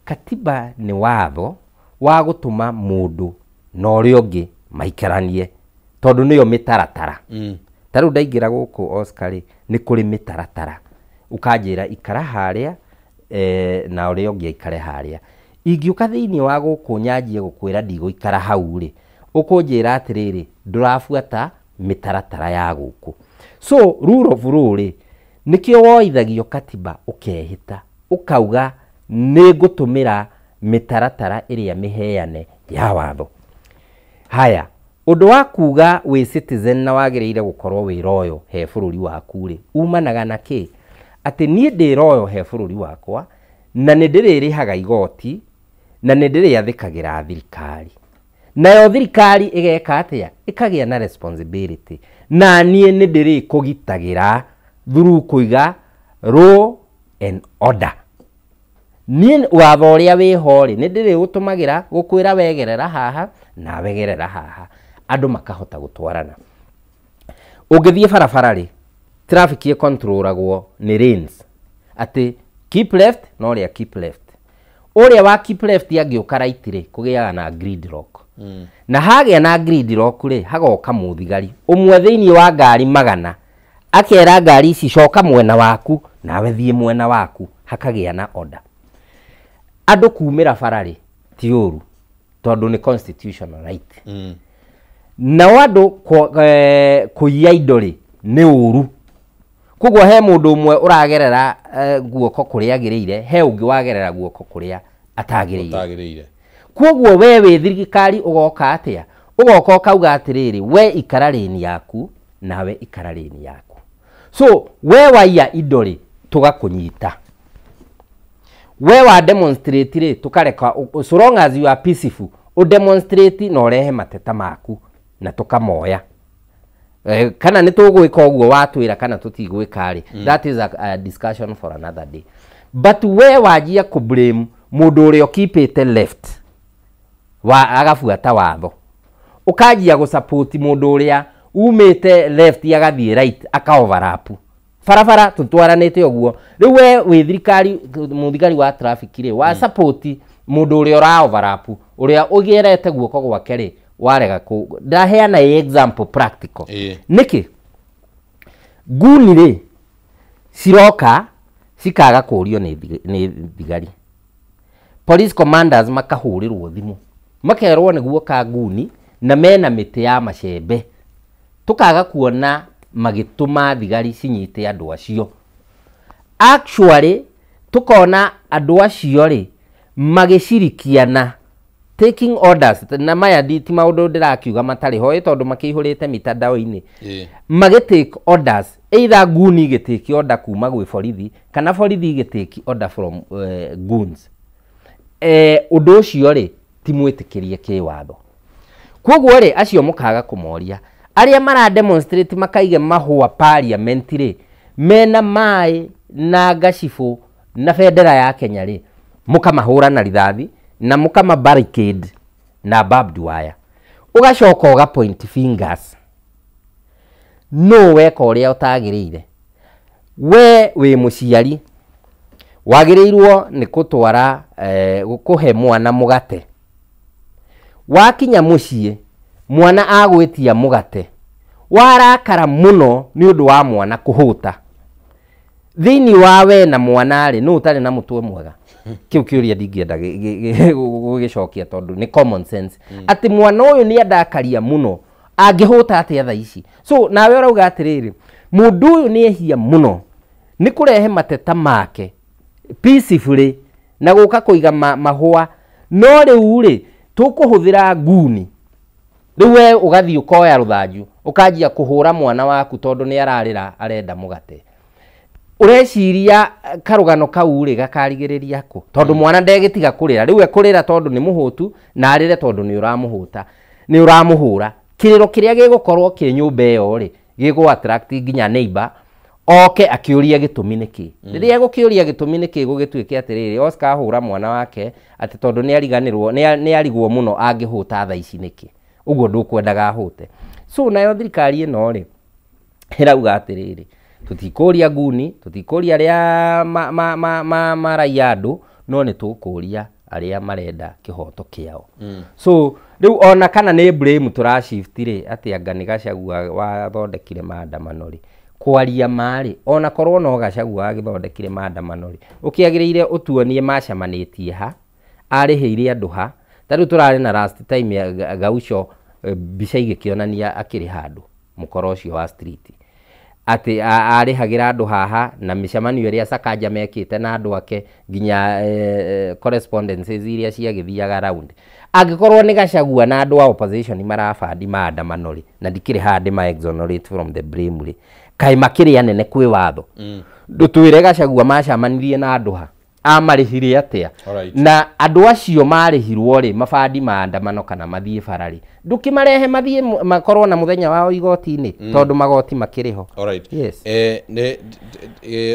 Katiba nĩ watho wa gũtũma mũndũ na ũrĩa ũngĩ maikaranie tondũ nĩyo mĩtaratara. Ta rĩu ndaingĩra gũkũ Oscar rĩ, nĩ kũrĩ mĩtaratara, ũkanjĩra ikara harĩa na ũrĩa ũngĩ aikare harĩa. Ingĩũka thĩinĩ wa gũkũ nyanjie gũkwĩra ndigũikara hau rĩ, ũkũnjĩra atĩrĩrĩ, ndũrabuata mĩtaratara ya gũkũ. So rule of law rĩ, nĩkĩo woithagio katiba ũkehĩta ũkauga nĩ ngũtũmĩra mĩtaratara ĩrĩa mĩheane ya watho. Haya, ũndũ wa kuga wĩ citizen na wagĩrĩire gũkorwo wĩ loyal he bũrũri waku rĩ, umanaga na kĩ? Atĩ niĩ ndĩ loyal he bũrũri wakwa na nĩ ndĩrĩrĩhaga igoti na nĩ ndĩrĩathĩkagĩra thirikari. Nayo thirikari ĩgeka atĩa? Ĩkagĩa na responsibility. Na niĩ nĩ ndĩrĩkũgitagĩra through kũiga law and order. Niĩ watho ũrĩa wĩho rĩ, nĩ ndĩrĩũtũmagĩra gũkwĩra wegerera haha na wegerera haha, andũ makahota gũtwarana. Ũngĩthiĩ barabara rĩ, traffic ĩcontrolagwo nĩ lanes, atĩ keep left na ũrĩa keep left. Ũrĩa wa keep left angĩũka right rĩ, kũgĩaga na gridlock. Na hagĩa na gridlock rĩ, hagoka mũthigari ũmwe thĩinĩ wa ngari 100, akera ngari ici coka mwena waku nawe thiĩ mwena waku, hakagĩa na order. Andũ kumĩra bara rĩ, ti ũru tondũ nĩ constitutional right. Nao andũ kũiya indo rĩ, nĩ ũru. Koguo he mũndũ ũmwe ũragerera guoko kũrĩa agĩrĩire, he ũngĩ wagerera guoko kũrĩa atagĩrĩire. Koguo we wĩ thirikari ũgoka atĩa? Ũgoka ũkauga atĩrĩrĩ, we ikara lane yaku nawe ikara lane yaku. So we waiya indo rĩ, tũgakũnyita. We wa demonstrate rĩ, tũkareka, so long as you are peaceful, ũ demonstrate na ũrehe mateta maku na tũkamoya. Kana nĩ tũgwĩka ũguo watwĩra kana tũtigwĩka rĩ, that is a discussion for another day. But we wanjia kũ blame mũndũ ũrĩa ũkeepĩte left wa agabuata watho, ũkanjia gũ support mũndũ ũrĩa umĩte left agathiĩ right aka overlap barabara, tũtwaranĩte ũguo. Rĩu we wĩ thirikari, mũthigari wa traffic rĩ, wa support mũndũ ũrĩa ũra overlap, ũrĩa ũgerete guoko gwake rĩ, warega kũ. Ndaheana example practical. Nĩkĩ nguni rĩ ciroka cikaga kũrio nĩ thigari, police commanders makahũrĩrwo thimũ makerwo nĩguo ka nguni na mena mĩtĩ ya macembe, tũkaga kuona magĩtũma thigari cinyite andũ acio. Actually tukona andũ acio rĩ magĩcirikiana taking orders, na maya ti maũndũ ndĩrakiuga matarĩ ho tondũ makĩihũrĩte mitandao-inĩ, magĩ take orders, either nguni igĩtake order kuma gwĩ borithi kana borithi igĩtake order from goons. Ũndũ ũcio rĩ ti mwĩtĩkĩrie kĩwatho. Koguo rĩ acio mũkaga kũmoria arĩa mara demonstrate makaige mahũa parliament rĩ, mena maĩ na ngacibũ na bendera ya Kenya rĩ, mũkamahũra na rithathi na mũkama barricade na barbed wire, ũgacoka ũga point fingers no weka ũrĩa ũtagĩrĩire. We wĩ mũciari wagĩrĩirwo nĩ gũtwara kũhe mwana mũgate, wakinya mũciĩ mwana agwĩtia mũgate, warakara mũno nĩ ũndũ wa mwana kũhũta. Thĩinĩ wa we na mwana rĩ, nũ ũtarĩ na mũtwe mwega? Kĩu kĩũria ndingĩenda gũgĩcokia tondũ nĩ common sense. Atĩ mwana ũyũ nĩ andakaria mũno, angĩhũta atĩa thaa ici? So nawe ũrauga atĩrĩrĩ, mũndũ ũyũ nĩ ehia mũno nĩ kũrehe mateta make peacefully na gũka kũiga mahũa, no rĩu rĩ tũkũhũthĩra nguni. Rĩu we ũgathiĩ ũkoya rũthanju ũkanjia kũhũra mwana waku tondũ nĩ ararĩra arenda mũgate. Ũreciria karũgano kau rĩ gakarigĩrĩria kũ? Tondũ mwana ndegĩtiga kũrĩra, rĩu ekũrĩra tondũ nĩ mũhũtu na arĩre tondũ nĩ ũramũhũta, nĩ ũramũhũra. Kĩrĩro kĩrĩa gĩgũkorwo kĩ nyũmba ĩyo rĩ gĩgũ attract nginya neighbor oke akĩũria gĩtũmi nĩkĩ. Rĩrĩa egũkĩũria gĩtũmi nĩkĩ, gũgĩtuĩke atĩrĩrĩ, Oscar ahũra mwana wake atĩ tondũ nĩ ariganĩrwo, nĩ arigwo mũno angĩhũta thaa ici nĩkĩ, ũguo ndũkwendaga ahũte. So nayo thirikari ĩno rĩ ĩrauga atĩrĩrĩ, tũtikũria nguni, tũtikũria arĩa maraiya andũ, no nĩ tũkũria arĩa marenda kĩhoto kĩao. So Rĩu ona kana nĩ blame tũrashift rĩ, atĩ anga nĩ Gachagua wathondekire maandamano rĩ, kwaria ma rĩ, ona korwo no Gachagua wagĩthondekire maandamano rĩ, ũkĩagĩrĩire ũtuonie macemanĩtie ha, arĩhĩire andũ ha. Ta rĩu tũrarĩ na last time ya Gaucho, mbica igĩkĩonania akĩrĩ handũ mũkora ũcio wa street, atĩ arĩhagĩra andũ haha na mĩcemanio ĩrĩa Sakaja mekĩte na andũ ake, nginya correspondences iria ciagĩthiaga round. Angĩkorwo nĩ Gachagua na andũ a opposition marabandi maandamano rĩ, na ndikĩrĩ haha ndĩma exonerate from the blame rĩ, kaĩ makĩrĩ anene kwĩ watho? Ndũtwĩre Gachagua macemanirie na andũ ha, amarĩhire atĩa, na andũ acio marĩhirwo rĩ, mabandi maandamano kana mathiĩ bara rĩ, ndũkĩmarehe mathiĩ makorwo na mũthenya wao igoti-inĩ, tondũ magoti makĩrĩ ho. Yes. Nĩ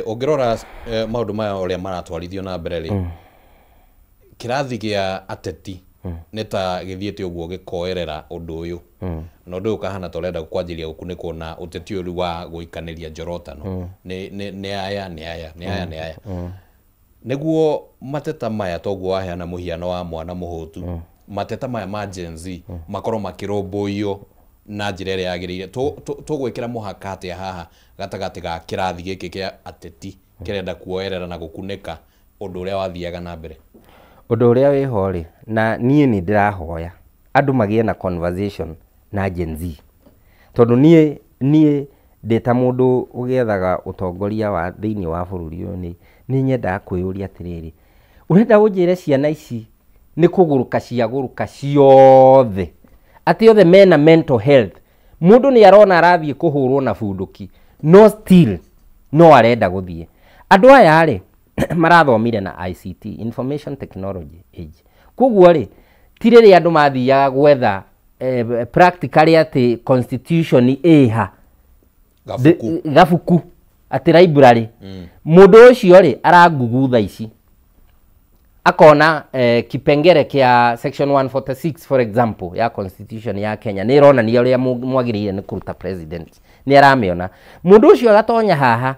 ũngĩrora maũndũ maya ũrĩa maratwarithio na mbere rĩ, kĩrathi gĩa ateti nĩ ta gĩthiĩte ũguo gĩkoerera ũndũ ũyũ, na ũndũ ũyũ ũkahana ta ũrenda kwanjĩrĩria gũkunĩkwo na ũteti ũyũ rĩu wa gũikanĩria njorotano, nĩ aya nĩ aya nĩ aya nĩ aya, nĩguo mateta maya, toguo waheana mũhiano wa mwana mũhũtu, mateta maya ma Gen Z makorwo makĩrũmbũiyo na njĩra ĩrĩa yagĩrĩire. Tũgwĩkĩra mũhaka atĩa haha gatagatĩ ga kĩrathi gĩkĩ kĩa ateti kĩrenda kuoerera na gũkunĩka ũndũ ũrĩa wathiaga na mbere? Ũndũ ũrĩa wĩho rĩ, na niĩ nĩ ndĩrahoya andũ magĩe na conversation na Gen Z, tondũ niĩ ndĩ ta mũndũ ũgĩethaga ũtongoria wa thĩinĩ wa bũrũri ũyũ, nĩ nyendaga kwĩyũria atĩrĩrĩ, ũrenda ũnjĩre ciana ici nĩ kũgũrũka ciagũrũka ciothe, atĩ othe mena mental health? Mũndũ nĩ arona arathiĩ kũhũrwo na bunduki, no still no arenda gũthiĩ. Andũ aya rĩ, marathomire na ICT, information technology age, koguo rĩ, ti rĩrĩa andũ mathiaga gwetha practically atĩ constitution ĩha gabuku, gabuku atĩ library. Mũndũ ũcio rĩ, arangugutha ici akona kipengere kĩa section 146, for example, ya constitution ya Kenya nĩ ĩronania ũrĩa mwagĩrĩire nĩ kũruta president. Nĩ aramĩona. Mũndũ ũcio agatonya haha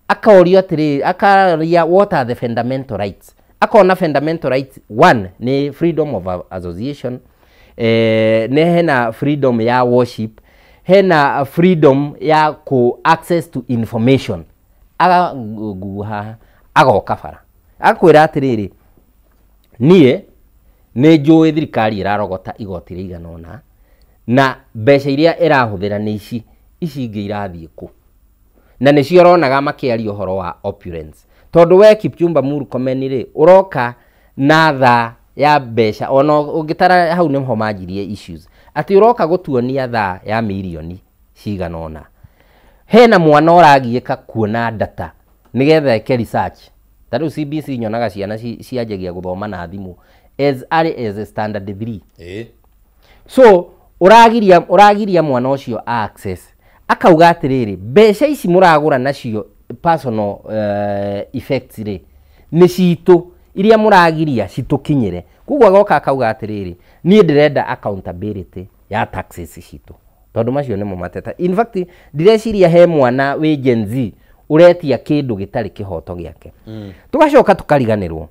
akaũrio atĩrĩrĩ, akaria, "What are the fundamental rights?" Akona fundamental rights one nĩ freedom of association, nĩ hena freedom ya worship, hena freedom ya ku access to information. Agagugu haha, agoka bara akwĩra atĩrĩrĩ, niĩ nĩ njũĩ thirikari ĩrarogota igoti rĩigana ũna na mbeca iria ĩrahũthĩra nĩ ici, ici ingĩ irathiĩ kũ? Na nĩcio ũronaga makĩaria ũhoro wa opulence, tondũ we Kipchumba Murkomen rĩ, ũroka na thaa ya mbeca, ona ũngĩtara hau nĩho manjirie issues, atĩ ũroka gũtuonia thaa ya mirioni cigana ũna. Hena mwana ũragiĩka kuona data nĩgetha eke research. Ta rĩu CBC nyonaga ciana cianjagia gũthoma na thimũ as early as standard 3. So ũragiria mwana ũcio access, akauga atĩrĩrĩ, mbeca ici mũragũra nacio personal effects rĩ, nĩ citũ iria mũragiria citũkinyĩre. Koguo agoka akauga atĩrĩrĩ, niĩ ndĩrenda accountability ya taxes citũ, tondũ macio nĩmo mateta. In fact, ndireciria he mwana wĩ Gen Z ũretia kĩndũ gĩtarĩ kĩhoto gĩake. Tũgacoka tũkariganĩrwo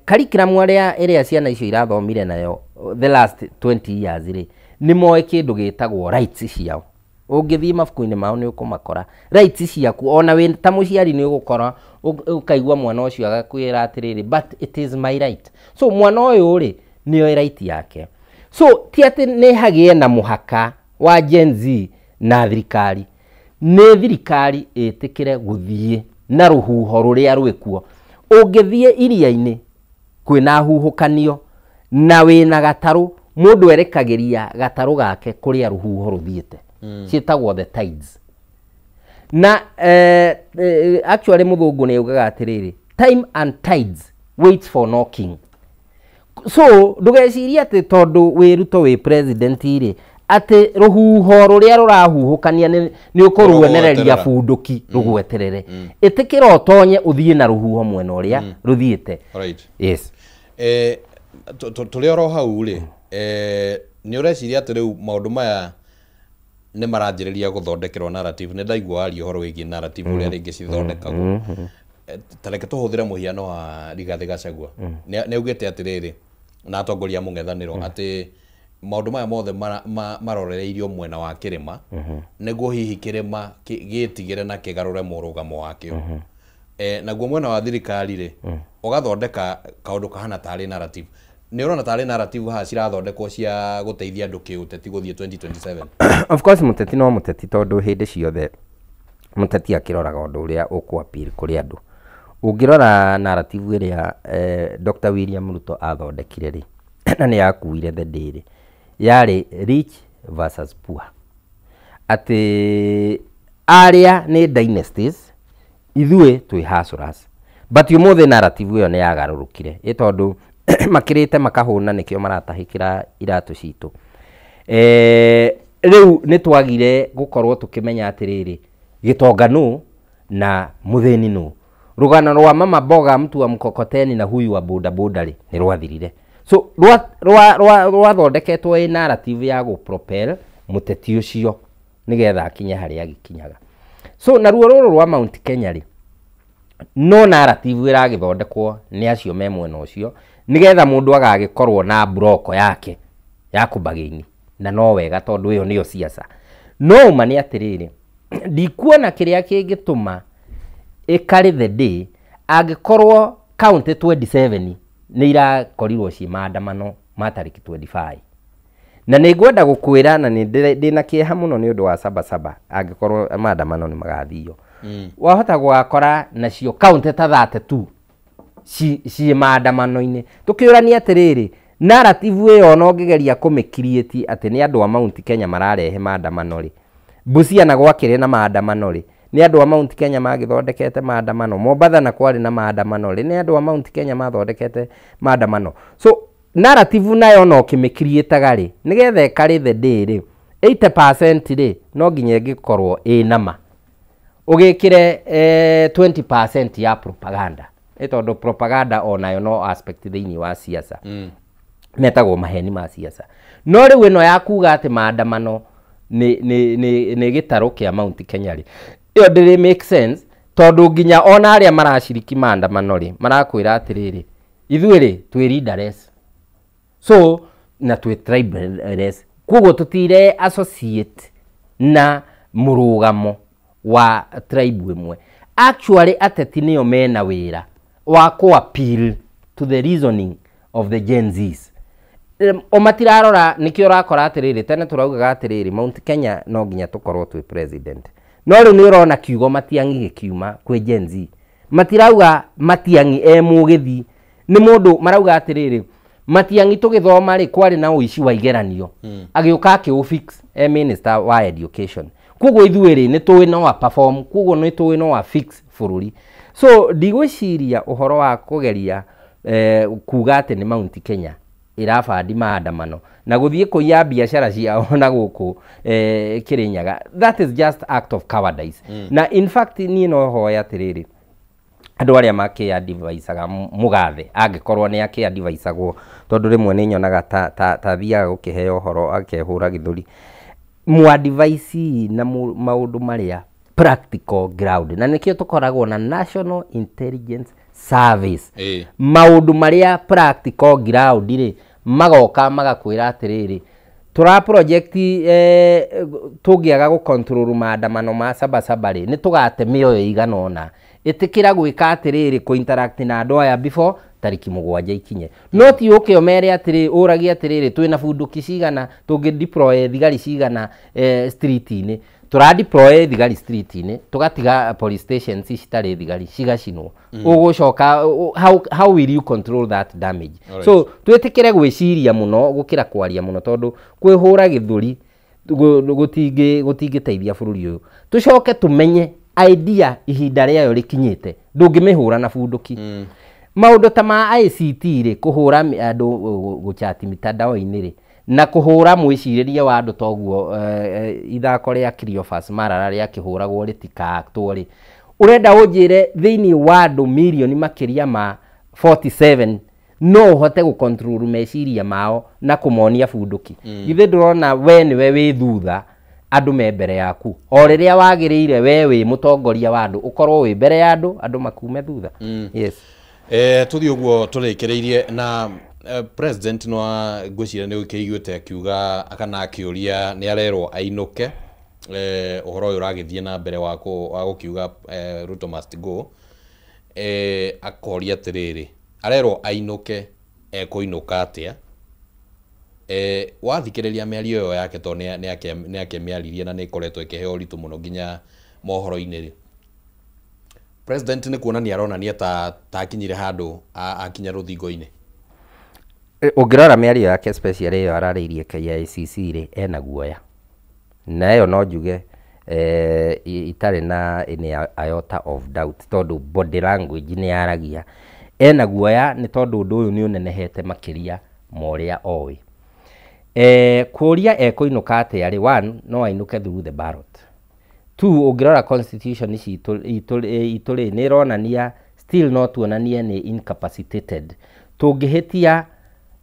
curriculum ĩrĩa ĩrĩa ciana icio irathomire nayo the last 20 years rĩ, nĩ moĩ kĩndũ gĩtagwo rights ciao. Ũngĩthiĩ mabuku-inĩ mao nĩ ũkũmakora rights ciaku. Ona wĩ ta mũciari nĩ ũgũkora ũkaigua mwana ũcio agakwĩra atĩrĩrĩ, "But it is my right." So mwana ũyũ rĩ, nĩoĩ right yake. So ti atĩ nĩ hagĩe na mũhaka wa Gen Z na thirikari, nĩ thirikari ĩtĩkĩre gũthiĩ na rũhuho rũrĩa rwĩkuo. Ũngĩthiĩ iria-inĩ kwĩna huhũkanio na wĩna gatarũ, mũndũ erekagĩria gatarũ gake kũrĩa rũhuho rũthiĩte, ciĩtagwo the tides. Na actually mũthũngũ nĩ augaga atĩrĩrĩ, "Time and tides waits for no king." So ndũgecirie atĩ tondũ wĩ Ruto wĩ president rĩ, atĩ rũhuho rũrĩa rũrahuhũkania nĩ ũkũruonereria Rũgweterera. Bunduki rũgweterere. Ĩtĩkĩra ũtonye ũthiĩ na rũhuho mwena ũrĩa rũthiĩte. Yes. Tũrĩ oro hau rĩ, nĩ ũreciria atĩ rĩu maũndũ maya nĩ maranjĩrĩria gũthondekerwo narrative? Nĩ ndaigua waria ũhoro wĩgiĩ narrative ũrĩa rĩngĩ cithondekagwo. Ta reke tũhũthĩre mũhiano wa Rigathĩ Gachagua. Nĩ augĩte atĩrĩrĩ, Na atongoria a mũng'ethanĩro atĩ maũndũ maya mothe marorereirio mwena wa kĩrĩma nĩguo hihi kĩrĩma gĩtigĩre na kĩgarũre mũrũgamo wakĩo. Naguo mwena wa thirikari rĩ, ũgathondeka kaũndũ kahana tarĩ narrative. Nĩ ũrona tarĩ narrative haha cirathondekwo cia gũteithia andũ kĩũteti gũthiĩ 2027? Of course, mũteti no mũteti, tondũ hĩndĩ ciothe mũteti akĩroraga ũndũ ũrĩa ũkũ appeal kũrĩ andũ. Ũngĩrora narrative ĩrĩa Dr. William Ruto athondekire rĩ, na nĩ yakuire the day rĩ, yarĩ rich versus poor, atĩ arĩa nĩ dynasties, ithuĩ twĩ hustlers. But ũmũthĩ narrative ĩyo nĩ yagarũrũkire, ĩ tondũ makĩrĩte makahũna, nĩkĩo maratahĩkĩra iratũ citũ. Rĩu nĩ twagire gũkorwo tũkĩmenya atĩrĩrĩ, gĩtonga nũ na mũthĩni nũ. Rũgano rwa mama mboga, mtu wa mkokoteni na huyu wa boda boda rĩ, nĩ rwathirire. So rwathondeketwo ĩ narrative ya gũ propel mũteti ũcio nĩgetha akinye harĩa agĩkinyaga. So naruo rũrũ rwa Mount Kenya rĩ, no narrative ĩragĩthondekwo nĩ acio me mwena ũcio nĩgetha mũndũ agagĩkorwo na mburoko yake ya kũbagĩini, na no wega tondũ ĩyo nĩyo siasa. No ũma nĩ atĩrĩrĩ, ndikuona kĩrĩa kĩngĩtũma ĩkarĩ the day angĩkorwo county 27 nĩ irakorirwo ci maandamano ma tarĩki 25. Na nĩ ngwenda gũkwĩra na nĩ ndĩna kĩeha mũno nĩ ũndũ wa Sabasaba, angĩkorwo maandamano nĩ magathio, wahota gũgakora nacio county ta 32 ciĩ maandamano-inĩ. Tũkĩũrania atĩrĩrĩ, narrative ĩyo ona ũngĩgeria kũmĩ-create atĩ nĩ andũ a Mount Kenya mararehe maandamano rĩ, Busia na gwakĩrĩ na maandamano rĩ, nĩ andũ a Mount Kenya magĩthondekete maandamano? Mombatha na kwarĩ na maandamano rĩ, nĩ andũ a Mount Kenya mathondekete maandamano? So narrative nayo ona ũkĩmĩ-create-aga rĩ, nĩgetha ĩkarĩ the day rĩ, 80% rĩ, no nginya ĩngĩkorwo ĩ nama, ũgĩkĩre 20% ya propaganda, ĩ tondũ propaganda onayo no aspect thĩinĩ wa siasa, metagwo maheni ma siasa. No rĩu ĩno ya kuga atĩ maandamano nĩ gĩtarũ kĩa Mount Kenya rĩ, ĩyo ndĩrĩ make sense, tondũ nginya ona arĩa maraciriki maandamano rĩ, marakwĩra atĩrĩrĩ, ithuĩ rĩ, twĩ leaderless, so na twĩ tribeless, koguo tũtire associate na mũrũgamo wa tribe ĩmwe. Actually, ateti nĩo mena wĩra wa kũ appeal to the reasoning of the Gen Zs. O matirarora nĩkĩo ũrakora atĩrĩrĩ, tene tũraugaga atĩrĩrĩ, Mount Kenya no nginya tũkorwo twĩ president, no rĩu nĩ ũrona kiugo Matiang'i gĩkiuma kwĩ Gen Z, matirauga Matiang'i e mũgĩthi nĩ mũndũ, marauga atĩrĩrĩ, Matiang'i tũgĩthoma rĩ, kwarĩ na ũici wa igeranio, agĩũka akĩũ fix e minister wa education, koguo ithuĩ rĩ, nĩ tũĩ no a perform, koguo nĩ tũĩ no a fix bũrũri. So ndigwĩciria ũhoro wa kũgeria kuga atĩ nĩ Mount Kenya ĩrabandi maandamano na gũthiĩ kũiya biacara ciao na gũkũ Kĩrĩnyaga, that is just act of cowardice. Na in fact niĩ no hoya atĩrĩrĩ, andũ arĩa makĩadvisaga mũgathe, angĩkorwo nĩ akĩadvisagwo, tondũ rĩmwe nĩ nyonaga ta thiaga gũkĩheo ũhoro akehũra gĩthũri, muadvise na maũndũ marĩa practical ground, na nĩkĩo tũkoragwo na National Intelligence Service. Maũndũ marĩa practical ground rĩ, magoka magakwĩra atĩrĩrĩ, tũra project tũngĩaga gũ control maandamano ma Sabasaba rĩ, nĩ tũgate mĩoyo igana ũna. Ĩtĩkĩra gwĩka atĩrĩrĩ, kũ interact na andũ aya before tarĩki 7 ikinye. No ti ũke ũmere atĩrĩ, ũragie atĩrĩrĩ, twĩna bunduki cigana, tũngĩ deploy thigari cigana street-inĩ? Tũra deploy thigari street-inĩ, tũgatiga police stations citarĩ thigari, cigacinwo. Ũgũcoka how will you control that damage? So twĩtĩkĩre gwĩciria mũno gũkĩra kwaria mũno, tondũ kwĩhũra gĩthũri gũtingĩteithia bũrũri ũyũ. Tũcoke tũmenye idea ihinda rĩayo rĩkinyĩte, ndũngĩmĩhũra na bunduki. Maũndũ ta ma ICT rĩ, kũhũra andũ gũchati mitandao-inĩ rĩ, na kũhũra mwĩcirĩrie wa andũ, toguo ithako rĩa Cleophas Malala rĩakĩhũragwo rĩtikaktwo rĩ, ũrenda ũnjĩre thĩinĩ wa andũ mirioni makĩria ma 47 no ũhote gũ meciria mao na kũmonia bunduki? Githĩ ndũrona we nĩwe wĩ thutha, andũ me mbere yaku? O rĩrĩa wagĩrĩire we wĩ mũtongoria wa andũ ũkorwo wĩ mbere ya andũ, andũ makume thutha. Yes. Tuthiĩ ũguo tũrĩkĩrĩirie na President no ngwĩciria nĩ ũkĩiguĩte akiuga kana akĩũria nĩ arerwo ainũke, ũhoro ũyũ ũragĩthiĩ na mbere wa gũkiuga Ruto must go. Akoria atĩrĩrĩ, arerwo ainũke, ekũinũka atĩa? Wathikĩrĩria mĩario ĩyo yake, tondũ nĩ akĩmĩaririe na nĩ ĩkoretwo ĩkĩheo ũritũ mũno nginya mohoro-inĩ rĩ, president nĩ kuonania aronania ta akinyire handũ akinya rũthingo-inĩ. Ũngĩrora mĩario yake especially ĩyo ararĩirie KICC rĩ, ena guoya, na ĩyo no njuge itarĩ na any iota of doubt, tondũ body language nĩ yaragia. Ena guoya nĩ tondũ ũndũ ũyũ nĩ ũnenehete makĩria ma ũrĩa oĩ. Kũũria ekũinũka atĩa rĩ, one, no ainũke through the ballot. Two, ũngĩrora constitution citũ itũ rĩ, nĩ ĩronania still no tuonanie nĩ incapacitated. Tũngĩhĩtia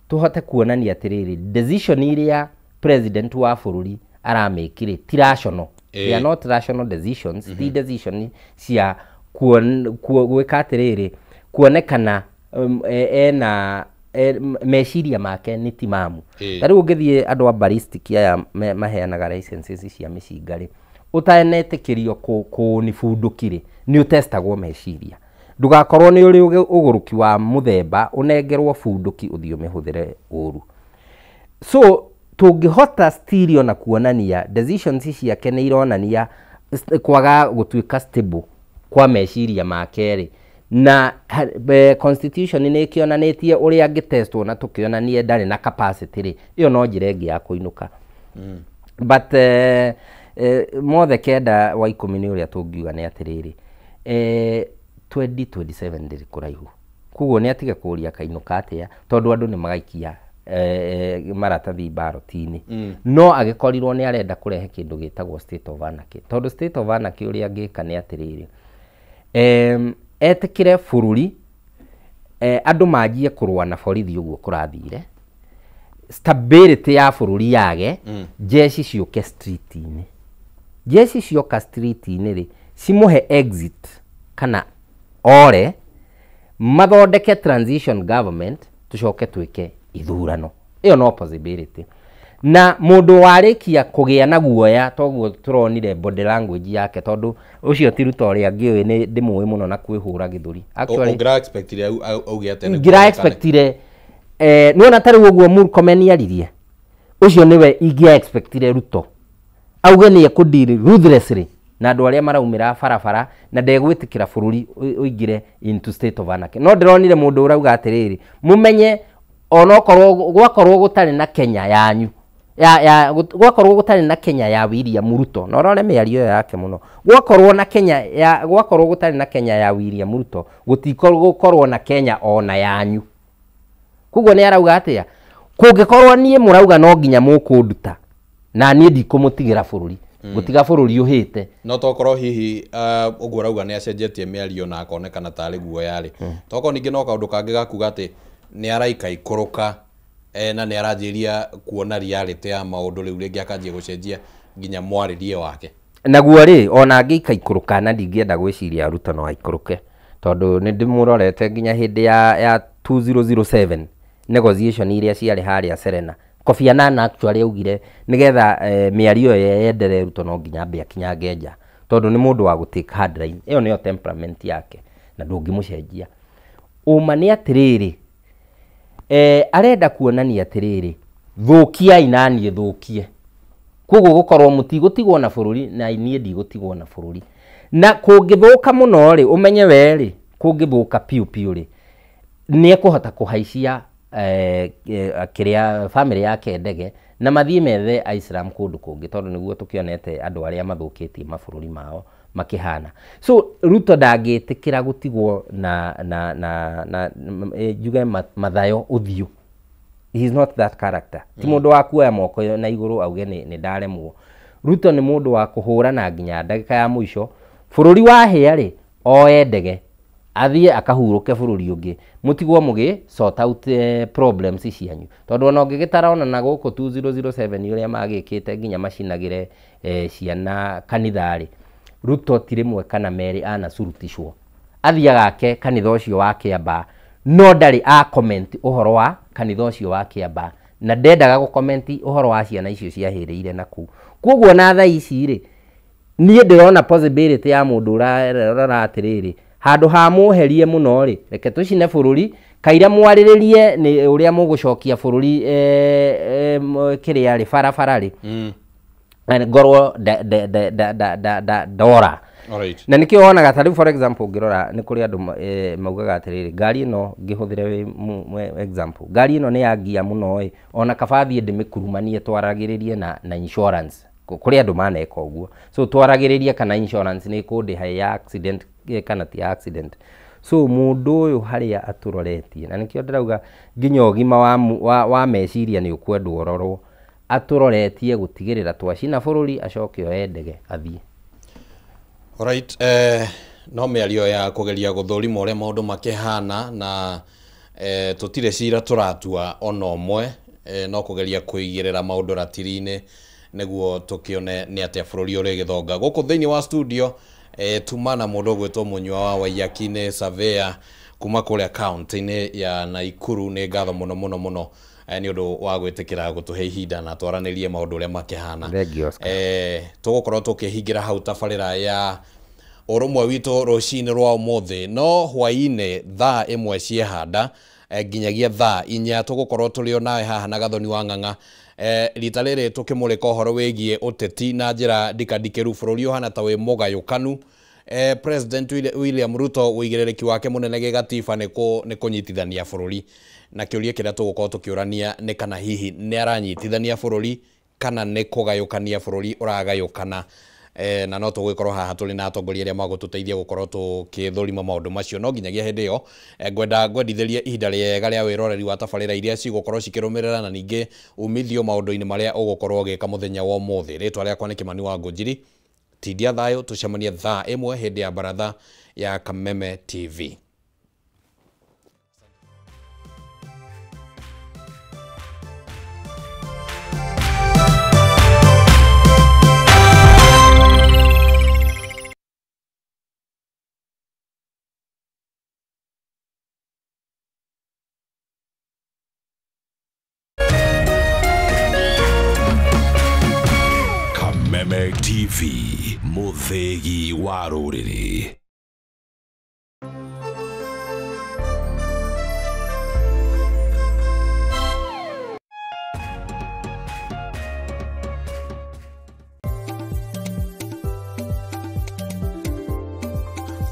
tũhote kuonania atĩrĩrĩ, decision iria president wa bũrũri aramĩki rĩ, ti rational. They are not rational decisions. Ti decision cia gwĩka atĩrĩrĩ, kuonekana ena meciria make nĩ timamu. Ta rĩu ũngĩthiĩ andũ a ballistic aya maheanaga licenses cia mĩcinga rĩ, ũtanetĩkĩrio kũũni bunduki rĩ, nĩ ũtestagwo meciria. Ndũgakorwo nĩ ũrĩ ũgũrũki wa mũthemba ũnengerwo bunduki ũthiĩ ũmĩhũthĩre ũru. So tũngĩhota still ona kuonania decisions ciake nĩ ironania kwaga gũtuĩka stable kwa meciria make rĩ, na constitution nĩ ĩkĩonanĩtie ũrĩa angĩtestwo na tũkĩonanie ndarĩ na capacity rĩ, ĩyo no njĩra ĩngĩ ya kũinũka. But mothe kenda wa ikũmi nĩ ũrĩa tũngiuga nĩ atĩrĩrĩ, 2027 ndĩrĩ kũraihu, koguo nĩ atige kũũria kainũka atĩa, tondũ andũ nĩ magaikia maratathi ballot-inĩ. No agĩkorirwo nĩ arenda kũrehe kĩndũ gĩtagwo state of anarchy, tondũ state of anarchy ũrĩa angĩka nĩ atĩrĩrĩ, etĩkĩre bũrũri, andũ manjie kũrũa na borithi ũguo kũrathire, stability ya bũrũri yage, jeshi ciũke street-inĩ. Jeshi cioka street-inĩ rĩ, cimũhe exit kana ore mathondeke transition government, tucoke twĩke ithurano. Ĩyo no possibility. Na mũndũ warĩkia kũgĩa na guoya, toguo tũronire body language yake, tondũ ũcio ti Ruto ũrĩa ngĩũĩ, nĩ ndĩmũĩ mũno na kwĩhũra gĩthũri. Actually, ũngĩra expectire auge atĩa nĩguo ngĩra onekane? Expectire, nĩwona ta rĩu ũguo Murkomen aririe, ũcio nĩwe ingĩa expectire Ruto auge nĩ ekũdeal ruthlessly na andũ arĩa maraumĩra barabara na ndegwĩtĩkĩra bũrũri ũingĩre into state of anarchy. No ndĩronire mũndũ ũrauga atĩrĩrĩ, mũmenye onokorwo gwakorwo gũtarĩ na Kenya yanyu ya gwakorwo gũtarĩ na Kenya ya William Ruto, na ũrore mĩario ĩyo yake mũno, gwakorwo na Kenya ya gwakorwo gũtarĩ na Kenya ya William Ruto, gũtikorwo na Kenya ona yanyu. Koguo nĩ arauga atĩa, kũngĩkorwo niĩ mũrauga no nginya mũkũnduta na niĩ ndikũmũtigĩra bũrũri, gũtiga bũrũri ũhĩte. No tokorwo hihi ũguo ũrauga nĩ acenjetie mĩario na akonekana tarĩ guoya rĩ, tokorwo ningĩ no kaũndũ kangĩ ga kuga atĩ nĩ araika ikũrũka, na nĩ aranjĩria kuona reality ya maũndũ rĩu, rĩngĩ akanjia gũcenjia nginya mwarĩrie wake. Naguo rĩ, ona angĩika ikũrũka, na ndingĩenda gwĩciria Ruto no aikũrũke, tondũ nĩ ndĩmũrorete nginya hĩndĩ ya 2007 negotiation iria ciarĩ harĩa Serena. Kofi Annan actually augire nĩgetha mĩario ĩyo yenderee Ruto no nginya ambe akinyange nja, tondũ nĩ mũndũ wa gũtake hard line. Ĩyo nĩyo temperament yake na ndũngĩmũcenjia. Ũma nĩ atĩrĩrĩ, arenda kuonania atĩrĩrĩ, thũkiai na niĩ thũkie, koguo gũkorwo mũtigũtigwo na bũrũri na niĩ ndigũtigwo na bũrũri. Na kũngĩthũka mũno rĩ, ũmenye we rĩ, kũngĩthũka piũ piũ rĩ, nĩ ekũhota kũhaicia kĩrĩa family yake ndege na mathiĩ methe Aislam kũndũ kũngĩ, tondũ nĩguo tũkĩonete andũ arĩa mathũkĩtie mabũrũri mao makĩhana. So Ruto ndangĩtĩkĩra gũtigwo na njuge mathayo ũthiũ. He is not that character. Ti mũndũ wa kuoya moko na igũrũ auge nĩ ndaremwo. Ruto nĩ mũndũ wa kũhũrana nginya ndagĩka ya mũico. Bũrũri wahĩa rĩ, oe ndege athiĩ akahurũke bũrũri ũngĩ, mũtigwo mũgĩ sort out problems cianyu, tondũ ona ũngĩgĩtara ona na gũkũ 2007 ũrĩa magĩkĩte nginya macinagĩre ciana kanitha rĩ, Ruto ti rĩmwe kana merĩ anacuruticwo athiaga ake kanitha ũcio wa Kĩambaa. No ndarĩ a comment ũhoro wa kanitha ũcio wa Kĩambaa, na ndendaga gũ comment ũhoro wa ciana icio ciahĩrĩire na kũu. Koguo na thaa ici rĩ, niĩ ndĩrona possibility ya mũndũ ũrarora atĩrĩrĩ, handũ ha mũherie mũno rĩ, reke tũcine bũrũri, kaira mwarĩrĩrie nĩ ũrĩa mũgũcokia bũrũri kĩrĩa rĩ, barabara rĩ, ngorwo ndora. Na nĩkĩo wonaga ta rĩu for example ũngĩrora nĩ kũrĩ andũ maugaga atĩrĩrĩ, ngari ĩno ngĩhũthĩre example, ngari ĩno nĩ yangia mũno ĩ, ona kaba thiĩ ndĩmĩkurumanie twaragĩrĩrie na insurance. Kũrĩ andũ maneka ũguo, so twaragĩrĩrie kana insurance nĩ ĩkũndĩha ya accident kana ti ya accident. So mũndũ ũyũ harĩa atũroretie, na nĩkĩo ndĩrauga nginya ũgima wa meciria nĩ ũkwendwo ũrorwo, atũroretie gũtigĩrĩra twacina bũrũri acoke oe ndege athiĩ. Alright, no mĩario ya kũgeria gũthũrima ũrĩa maũndũ makĩhana na tũtirĩ cira tũratua ona ũmwe, no kũgeria kũigĩrĩra maũndũ ratiri-inĩ nĩguo tũkĩone nĩ atĩa bũrũri ũrĩgĩthonga. Gũkũ thĩinĩ wa studio tuma na mũndũ ũgwĩtwo Mũnyua wa Waiyaki nĩ surveyor kuma kũrĩa kaunti-inĩ ya Nakuru. Nĩ ngatho mũno mũno mũno nĩ ũndũ wa gwĩtĩkĩra gũtũhe ihinda na twaranĩrie maũndũ ũrĩa makĩhana. Tũgũkorwo tũkĩhingĩra hau tabarĩra ya ũrũmwe witũ rũcinĩ rwa ũmũthĩ, no hwaĩ-inĩ thaa 1 ciehanda nginyagia thaa 4 tũgũkorwo tũrĩ o nawe haha na Gathoni wa Ng'ang'a. Rita rĩrĩ tũkĩmũrĩka ũhoro wĩgiĩ ũteti na njĩra ndikandikĩru, bũrũri ũhana ta wĩ mũgayũkanu. President William Ruto ũigĩrĩrĩki wake mũnene gĩgatiba nĩ kũnyitithania bũrũri, na kĩũria kĩrĩa tũgũkorwo tũkĩũrania nĩ kana hihi nĩ aranyitithania bũrũri kana nĩ kũgayũkania bũrũri ũragayũkana. Na no tũgũgĩkorwo haha tũrĩ na atongoria arĩa magũtũteithia gũkorwo tũkĩthũrima maũndũ macio. No nginyagia hĩndĩ ĩyo ngwenda ngwendithĩrie ihinda rĩega rĩa wĩroreri wa tabarĩra iria cigũkorwo cikĩrũmĩrĩra na ningĩ umithio maũndũ-inĩ marĩa ũgũkorwo ũgĩka mũthenya wa ũmũthĩ. Rĩtwa rĩakwa nĩ Kĩmani wa Ngũnjiri, tindia thayũ, tũcemanie thaa 1 hĩndĩ ya baratha ya Kameme TV. Kameme TV, mũthĩgi wa rũrĩrĩ.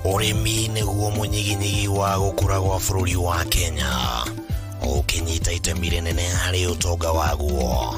Ũrĩmi nĩguo mũnyiginyigi wa gũkũra gwa bũrũri wa Kenya, ũkĩnyita itemi rĩnene harĩ ũtonga waguo.